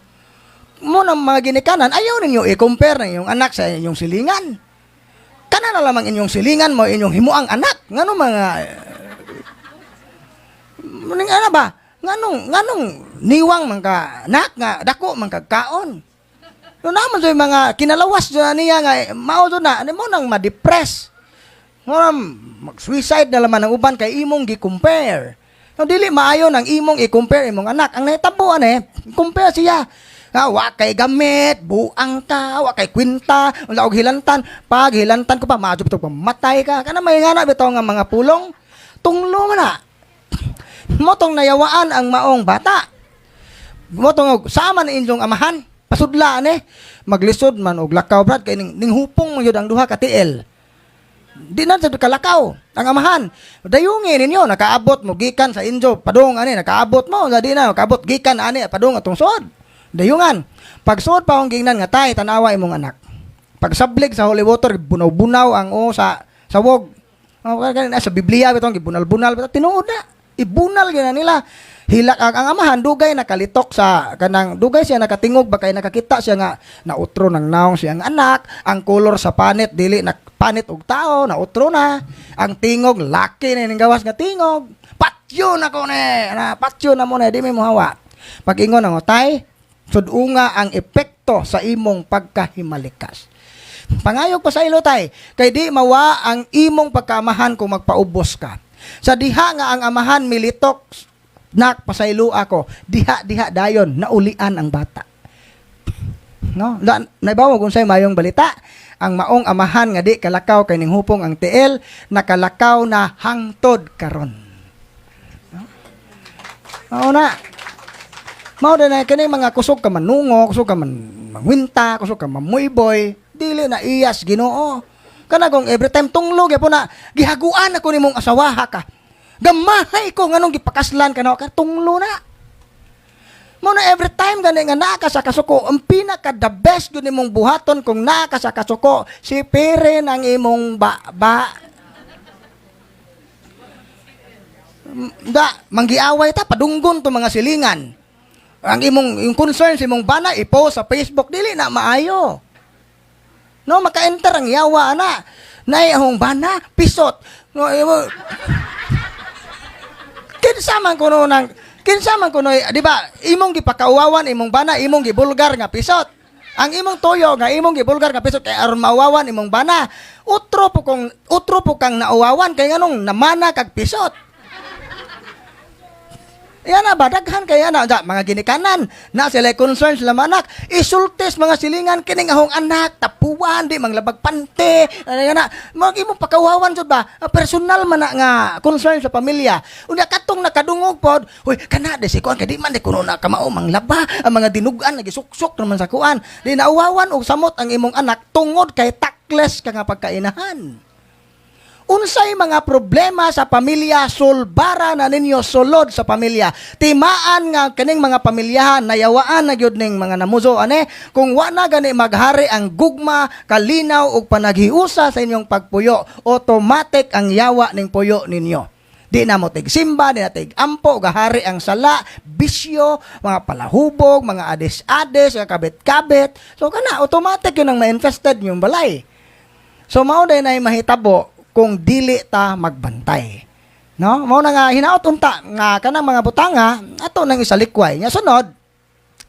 Mo ng mga ginikanan, ayaw ninyo i-compare ng inyong anak sa inyong silingan. Kana na lamang inyong silingan mo inyong himuang anak. Ngano mga muning ana ba? Nganong niwang man ka nak nga dako man kag kaon. No naman sa mga kinalawas na niya nga mao do na mo nang ma-depress. Mo mag-suicide na laman ang uban kay imong gi-compare. No dili maayo nang imong i-compare imong anak. Ang nahitabo ane, compare siya. Ah, wa kay gamit, buang ka, wa kay kwinta, wala og hilantan. Pag hilantan ko pa, maadto bitaw pamatay ka. Kana may ngana bitaw nga mga pulong. Tunglo man na. Mo tong nayawaan ang maong bata. Mo tong sama na inyong amahan. Pasudla ane. Maglisod man og lakaw, Brad, kay ning hupong mo yun ang duha ka tiil. Di na sa kalakaw ang amahan. Dayungin ninyo nakaabot mo gikan sa injo padung ani, nakaabot mo di na nakaabot gikan ani padung atong suod. Dayungan. Pag suod pa akong gingnan nga, "Tay, tanawa imong anak." Pagsablig sa holy water, bunaw-bunaw ang o sa sawog. Oh, kaya sa Biblia bitong gibunal-bunal bitaw tinuod na. Ibunal gyud na nila. Hilak ang amahan, dugay nakalitok sa kanang dugay siya nakatingog ba kay nakakita siya nga nautro ng naong siyang anak, ang kolor sa panit dili na panit og tao, nautro na. Ang tingog laki na ning gawas nga tingog. "Patyo na ko ni, na patyo na mo na di mi mohawa." Pag ingon ang tay, sudunga ang epekto sa imong pagkahimalikas. Pangayog pa sa ilo, tay, kay di mawa ang imong pagkaamahan kung magpaubos ka. Sa diha nga ang amahan militok, "Nak, pasaylo ako," diha diha dayon naulian ang bata. No? Naibaw kung say mayong balita, ang maong amahan nga di kalakaw kay ning hupong ang tiil, nakalakaw na hangtod karon. No? Mao na. Mao na kini mga kusog ka manungo, kusog ka man mangwinta, kusog ka mamuyboy, dili na iyas Ginoo. Kana kung every time tunglo gyapon na gihaguan ako nimong asawaha ka. Gamahay ko nganong gipakaslan ka na ka tunglo na. Mo na every time gani nga naa ka sa kasuko, ang pinaka the best gyud nimong buhaton kung naa ka sa kasuko, si Pere ng imong ba ba. Da, manggiaway ta, padunggon to mga silingan. Ang imong yung concern sa imong bana i-post sa Facebook, dili na maayo. No, maka-enter ang yawa ana. Nay ahong bana pisot. No, imo kinsa man kuno nang kinsa man kuno, di ba? Imong gipakauwawan imong bana, imong gibulgar nga pisot. Ang imong tuyo nga imong gibulgar nga pisot kay aron mauwawan imong bana. Utro po kang nauwawan kay nganong namana kag pisot. Yan na ba, daghan kay ana da, mga ginikanan na sila concern sila mga anak, isultis mga silingan kining ahong anak tapuan di manglabag pante ano yan na mga imong pakawawan jud ba. Ah, personal man na nga concern sa pamilya. Unya katong nakadungog pod, "Huy, kana di si kuan kay di man di kuno na kamao manglaba ang mga dinugan, nagisuksok naman sa kuan." Di nauwawan og samot ang imong anak tungod kay tactless ka nga pagkainahan. Unsay mga problema sa pamilya, sulbara na ninyo sulod sa pamilya. Timaan nga kining mga pamilyahan nayawaan na gyud ning mga namuzo ane kung wa na gani maghari ang gugma, kalinaw ug panaghiusa sa inyong pagpuyo, automatic ang yawa ning puyo ninyo. Di na mo tig simba, di na tig ampo, gahari ang sala, bisyo, mga palahubog, mga ades-ades, mga kabit-kabit. So kana automatic yun ang ma-infested yung balay. So mao day na mahitabo kung dili ta magbantay. No? Mao na nga hinaot unta nga kanang mga butanga ato nang isalikway. Nga sunod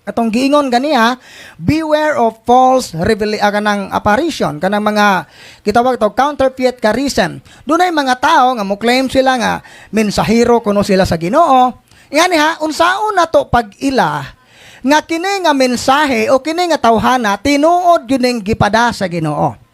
atong giingon ganiha, beware of false kanang apparition, kanang mga gitawag to counterfeit charism. Dunay mga tao nga mo claim sila nga mensahero kuno sila sa Ginoo. Ngani ha, unsaon na to pag-ila nga kini nga mensahe o kini nga tawhana tinuod yun ning gipada sa Ginoo?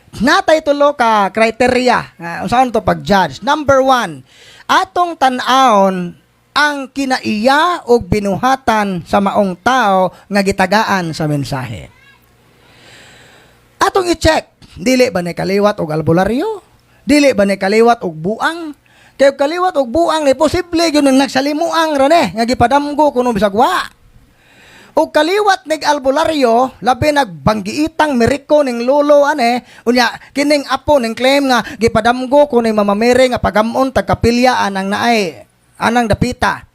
Natay tulo ka criteria unsaon to pag-judge. Number one, atong tan-awon ang kinaiya og binuhatan sa maong tao nga gitagaan sa mensahe. Atong i-check, dili ba ni kaliwat og albularyo? Dili ba ni kaliwat og buang? Kay og kaliwat og buang ni, posible gyud nang nagsalimuang ra ni nga gipadamgo kuno bisag wa. Og kaliwat nig albularyo, labi nagbanggiitang meriko ning lolo ane, unya kining apo ning claim nga gipadamgo ko ni Mama Mary nga pagamon tag kapilya anang naay anang dapita.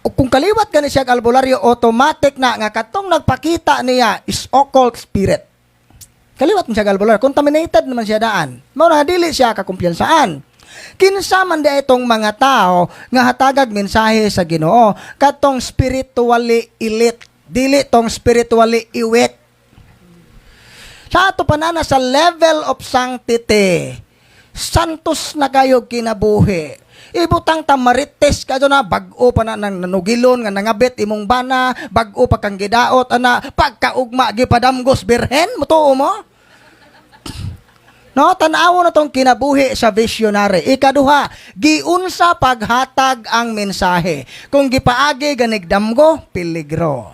O kung kaliwat gani siya og albularyo, automatic na nga katong nagpakita niya is occult spirit. Kaliwat man siya og albularyo, contaminated naman siya daan. Mao na dili siya kakumpiyansaan. Kinsa man di itong mga tao nga hatagag mensahe sa Ginoo? Katong spiritually elite, dili tong spiritually iwit. Sa ato pa na sa level of sanctity, santos na kayo kinabuhi. Ibutang ta marites ka na bag-o pa na nang nanugilon nga nangabit imong bana, bag-o pa kang gidaot ana, pagkaugma gipadamgos birhen, mutuo mo? No, tan-awo na tong kinabuhi sa visionary. Ikaduha, giunsa paghatag ang mensahe. Kung gipaagi ganig damgo, peligro.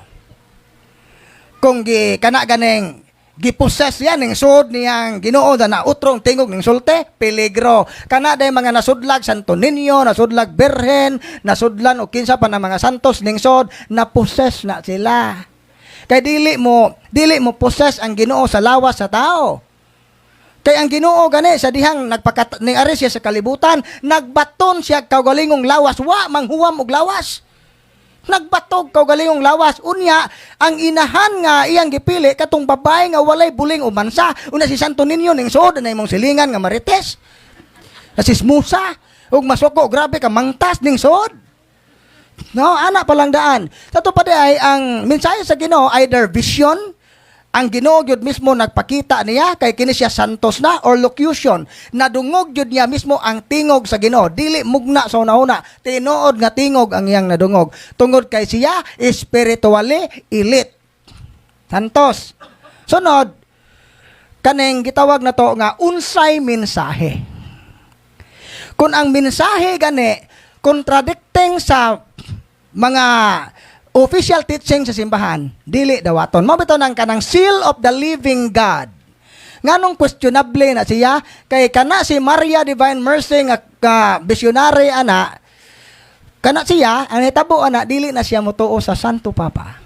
Kung gi kana ganing giposes yan ning sud niyang Ginoo na utrong tingog ning sulte, peligro. Kana day mga nasudlag Santo Niño, nasudlag Birhen, nasudlan o kinsa pa na mga santos ning sod, na possess na sila. Kay dili mo possess ang Ginoo sa lawas sa tao. Kay ang Ginoo gani sa dihang nagpakat ning ari siya sa kalibutan, nagbaton siya kaugalingong lawas, wa manghuwam og lawas. Nagbatog kaugalingong lawas. Unya, ang inahan nga iyang gipili katong babae nga walay buling o mansa. Una si Santo Niño ning suod na imong silingan nga marites. Na si Musa ug masuko, grabe ka mangtas ning suod. No, ana pa lang daan. Sa to pa di ay ang mensahe sa Ginoo, either vision, ang Ginoo gyud mismo nagpakita niya kay kini siya santos na, or locution, nadungog gyud niya mismo ang tingog sa Ginoo, dili mugna sa una-una, tinuod nga tingog ang iyang nadungog tungod kay siya spiritually elite, santos. Sunod, kaning gitawag na to nga unsay mensahe. Kung ang mensahe gani contradicting sa mga official teaching sa simbahan, dili dawaton. Mao bitaw nang kanang seal of the living God. Nganong questionable na siya? Kay kana si Maria Divine Mercy nga ka visionary ana, kana siya, ang hitabo ana, dili na siya motuo sa Santo Papa.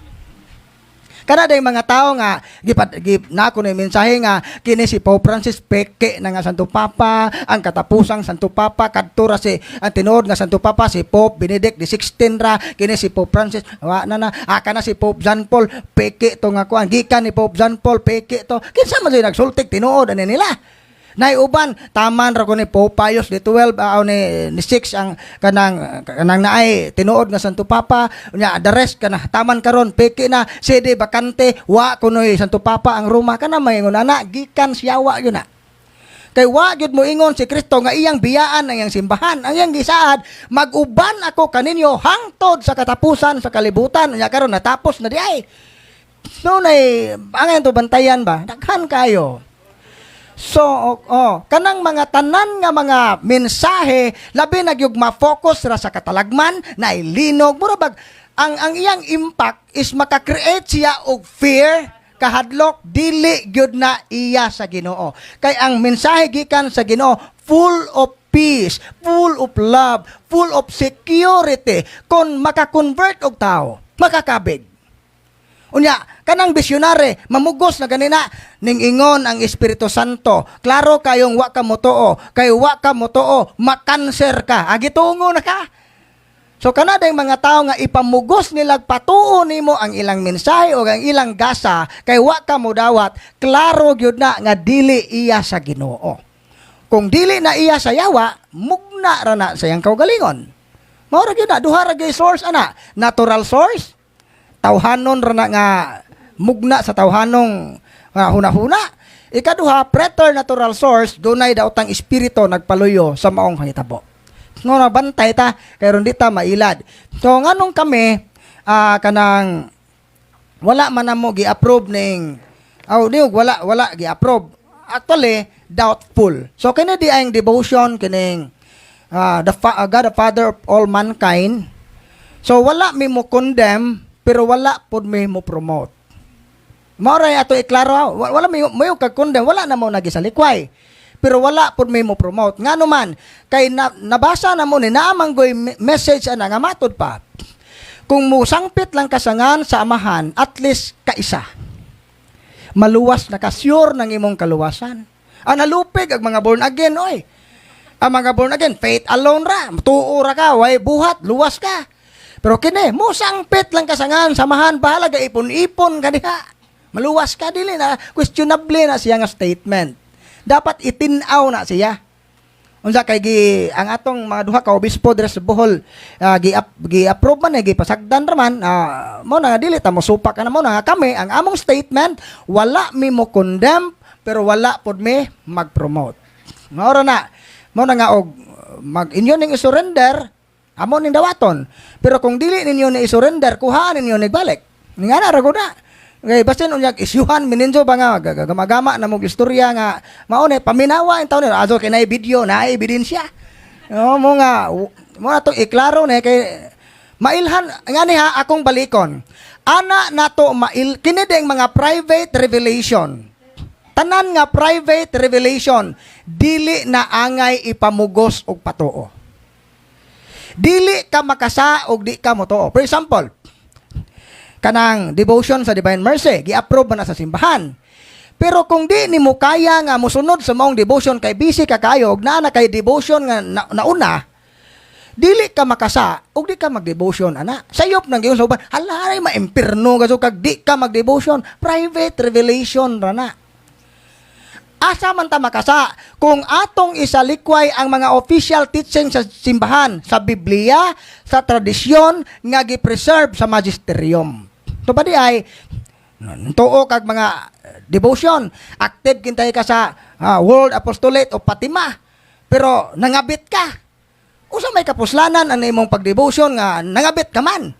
Kana day mga tao nga gipad gip na ko na yung mensahe nga kini si Pope Francis peke na nga Santo Papa, ang katapusang Santo Papa kadto ra si ang tinuod nga Santo Papa si Pope Benedict XVI ra, kini si Pope Francis wa na na aka na si Pope John Paul peke to nga kuan, gikan ni Pope John Paul peke to. Kinsa man sila nagsultik tinuod ani nila? Nay uban taman ra ko ni Pope Pius the 12 ni 6 ang kanang naay tinuod nga Santo Papa. Unya the rest kana taman karon peke na, sede bakante, wa kunoy Santo Papa ang Roma. Kana maingon ana, gikan sa yawa gyud na. Kay wa gyud mo ingon si Kristo nga iyang biyaan ang iyang simbahan. Ang iyang gisaad, "Mag-uban ako kaninyo hangtod sa katapusan sa kalibutan." Unya karon natapos na di ay. No nay ang to bantayan ba? Daghan kayo. So, oh, kanang mga tanan nga mga mensahe, labi na gyud ma-focus ra sa katalagman, na linog, mura bag ang iyang impact is maka-create siya og fear, kahadlok, dili gyud na iya sa Ginoo. Kay ang mensahe gikan sa Ginoo, full of peace, full of love, full of security. Kung maka-convert og tao, makakabig. Unya, kanang bisyonare, mamugos na ganina, ning ingon ang Espiritu Santo. Klaro kayong wa ka motuo, kay wa ka motuo, makanser ka. Agi tungo na ka. So kana dayng mga tao nga ipamugos nila patuo nimo ang ilang mensahe o ang ilang gasa kay wa ka modawat, klaro gyud na nga dili iya sa Ginoo. Kung dili na iya sa yawa, mugna ra na sa iyang kaugalingon. Mao ra gyud na, duha ra gyud source ana. Natural source, tawhanon ra na nga mugna sa tawhanong nga hunahuna. Ikaduha, preternatural source, dunay daotang espiritu nagpaluyo sa maong hangitabo. No, nabantay ta kay ron di ta mailad. So nganong kami kanang wala man namo gi-approve ning aw di wala wala gi-approve. Actually, doubtful. So kini di ang devotion kining God the Father of all mankind. So wala mi mo condemn pero wala pod mi mo promote. Mao ra ato iklaro, ha. Wala mi mo kag condemn, wala na mo nagisalikway. Pero wala pod mi mo promote. Ngano man kay nabasa na mo ni naamanggoy message ana nga matud pa. Kung musangpit lang kasangan sa Amahan, at least kaisa. Maluwas na ka, sure ng imong kaluwasan. Ang nalupig ang mga born again, oy. Ang mga born again, faith alone ra. Tuo ra ka, way buhat, luwas ka. Pero kini, musangpit lang kasangan, samahan, bahala ka, ipon-ipon ka diha. Maluwas ka, dili na, questionable na siya nga statement. Dapat itinaw na siya. Unsa kay gi ang atong mga duha ka obispo diri sa Bohol, gi-approve man eh, gipasagdan ra man, mo na nga dili ta mosupak ka na mo na nga kami ang among statement, wala mi mo condemn pero wala pod mi mag-promote. Mao ra na, mo na nga og mag inyo ning i-surrender, amo ning dawaton. Pero kung dili ninyo ni i-surrender, kuhaan ninyo ning balik. Nga na ra gud na. Okay, basin unyag isyuhan mininjo ba nga gamagama na mong istorya nga mao ni paminawa in taon ni azo kay naay video, naay ebidensya. No, mo nga mo na tong iklaro ni kay mailhan nga ni ha akong balikon. Ana nato mail kini ding mga private revelation. Tanan nga private revelation dili na angay ipamugos og patuo. Dili ka makasa og di ka motuo. For example, kanang devotion sa Divine Mercy, gi-approve man na sa simbahan. Pero kung di nimo kaya nga mosunod sa maong devotion kay busy ka kayo og naa na kay devotion nga nauna, dili ka makasa ug di ka mag-devotion ana. Sayop nang giyon sa uban, hala ay maimpirno ka so kag di ka mag-devotion, private revelation ra na. Asa man ta makasa kung atong isalikway ang mga official teaching sa simbahan, sa Biblia, sa tradisyon nga gi-preserve sa magisterium? So ba di ay tuo kag mga devotion, active kintay ka sa World Apostolate o Fatima, pero nangabit ka. Usa may kapuslanan ang imong pagdevotion nga nangabit ka man.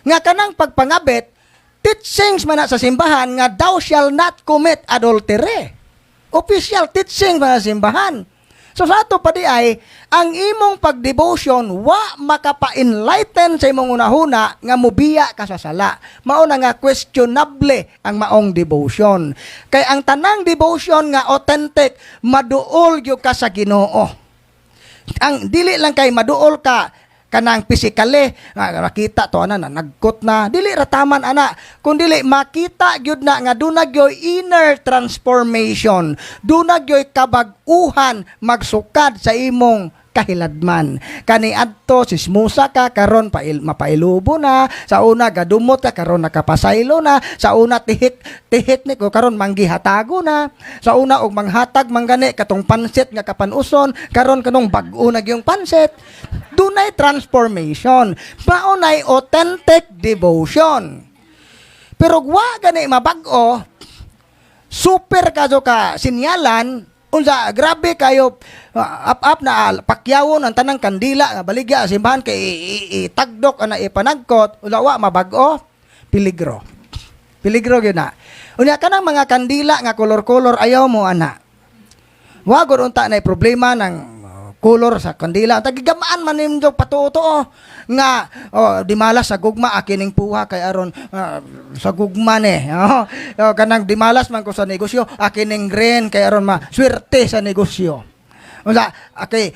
Nga kanang pagpangabit, teachings man na sa simbahan nga "Thou shall not commit adultery." Official teaching man sa simbahan. So sa ato pa di ay, ang imong pagdevotion wa makapa-enlighten sa imong hunahuna nga mubiya ka sa sala. Mao na nga questionable ang maong devotion. Kay ang tanang devotion nga authentic, maduol gyud ka sa Ginoo. Ang dili lang kay maduol ka kanang physically nga makita to ana na nagkot na, dili ra taman ana, kun dili makita gyud na nga duna gyoy inner transformation, duna gyoy kabag-uhan magsukad sa imong Kahiladman. Kani adto sismusa ka, karon pail, mapailubo na. Sa una gadumot ka, karon nakapasaylo na. Sa una tihik tihik ni ko, karon manggihatago na. Sa una og manghatag manggani katong pansit nga kapanuson, karon kanong bag-o na gyung pansit. Dunay transformation. Mao nay authentic devotion. Pero wa gani mabag-o, super kayo ka sinyalan, unsa grabe kayo up up na pakyawon ang tanang kandila nga baligya sa simbahan kay itagdok ana ipanagkot, unsa wa mabag-o, peligro. Peligro gyud na. Unya kanang mga kandila nga kolor-kolor, ayaw mo ana. Wa gud unta na problema ng kolor sa kandila. Tagigamaan man ninyo patuo-tuo nga oh, di malas sa gugma akining puha kay aron sa gugma ni. Oh, oh, kanang di malas man ko sa negosyo, akining green kay aron ma swerte sa negosyo. Unsa okay,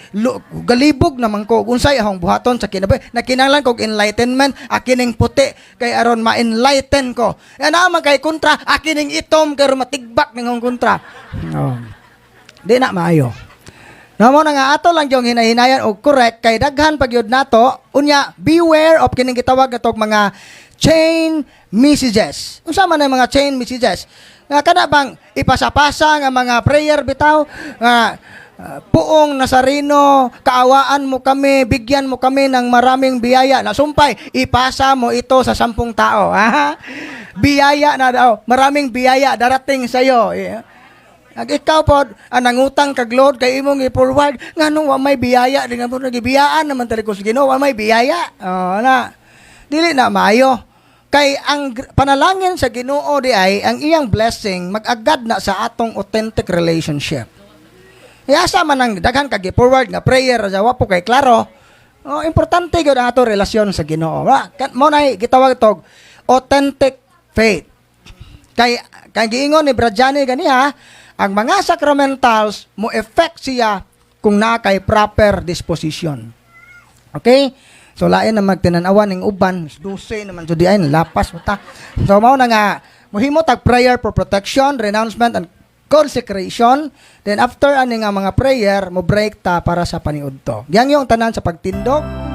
galibog naman ko unsay akong buhaton sa kinabuhi, nakinahanglan kog enlightenment, akining puti kay aron ma-enlighten ko. Ana man kay kontra, akining itom kay aron matigbak ning kontra. Oh. Di na maayo. No mo na nga ato lang yung hinahinayan og correct kay daghan pag yun nato. Unya beware of kining gitawag natog mga chain messages. Unsa man ang mga chain messages? Nga kana bang ipasapasa nga mga prayer bitaw nga "Poong Nazareno, kaawaan mo kami, bigyan mo kami ng maraming biyaya." Nasumpay, ipasa mo ito sa 10 tao. Ha? Biyaya na daw, maraming biyaya darating sa iyo. Yeah. Ag ikaw po, ang nangutang kag Lord kay imong i-forward, nganong wa may biyaya, di nga po nagibiyaan naman talaga sa Ginoo, wa may biyaya. Oh, na. Dili na maayo. Kay ang panalangin sa Ginoo di ay ang iyang blessing mag-agad na sa atong authentic relationship. Asa man ang daghan kag i-forward nga prayer sa wa po kay klaro. Oh, importante gyud ang ato relasyon sa Ginoo. Wa mo nay gitawag tog authentic faith. Kay kay giingon ni Brad Johnny ganiha, ang mga sacramentals mo effect siya kung naa kay proper disposition. Okay? So lain na magtinanawan ning uban, 12 naman jud ay lapas mo ta. So mao na nga mohimo tag prayer for protection, renouncement and consecration. Then after ani nga mga prayer, mo break ta para sa paniudto. Yang yung tanan sa pagtindog.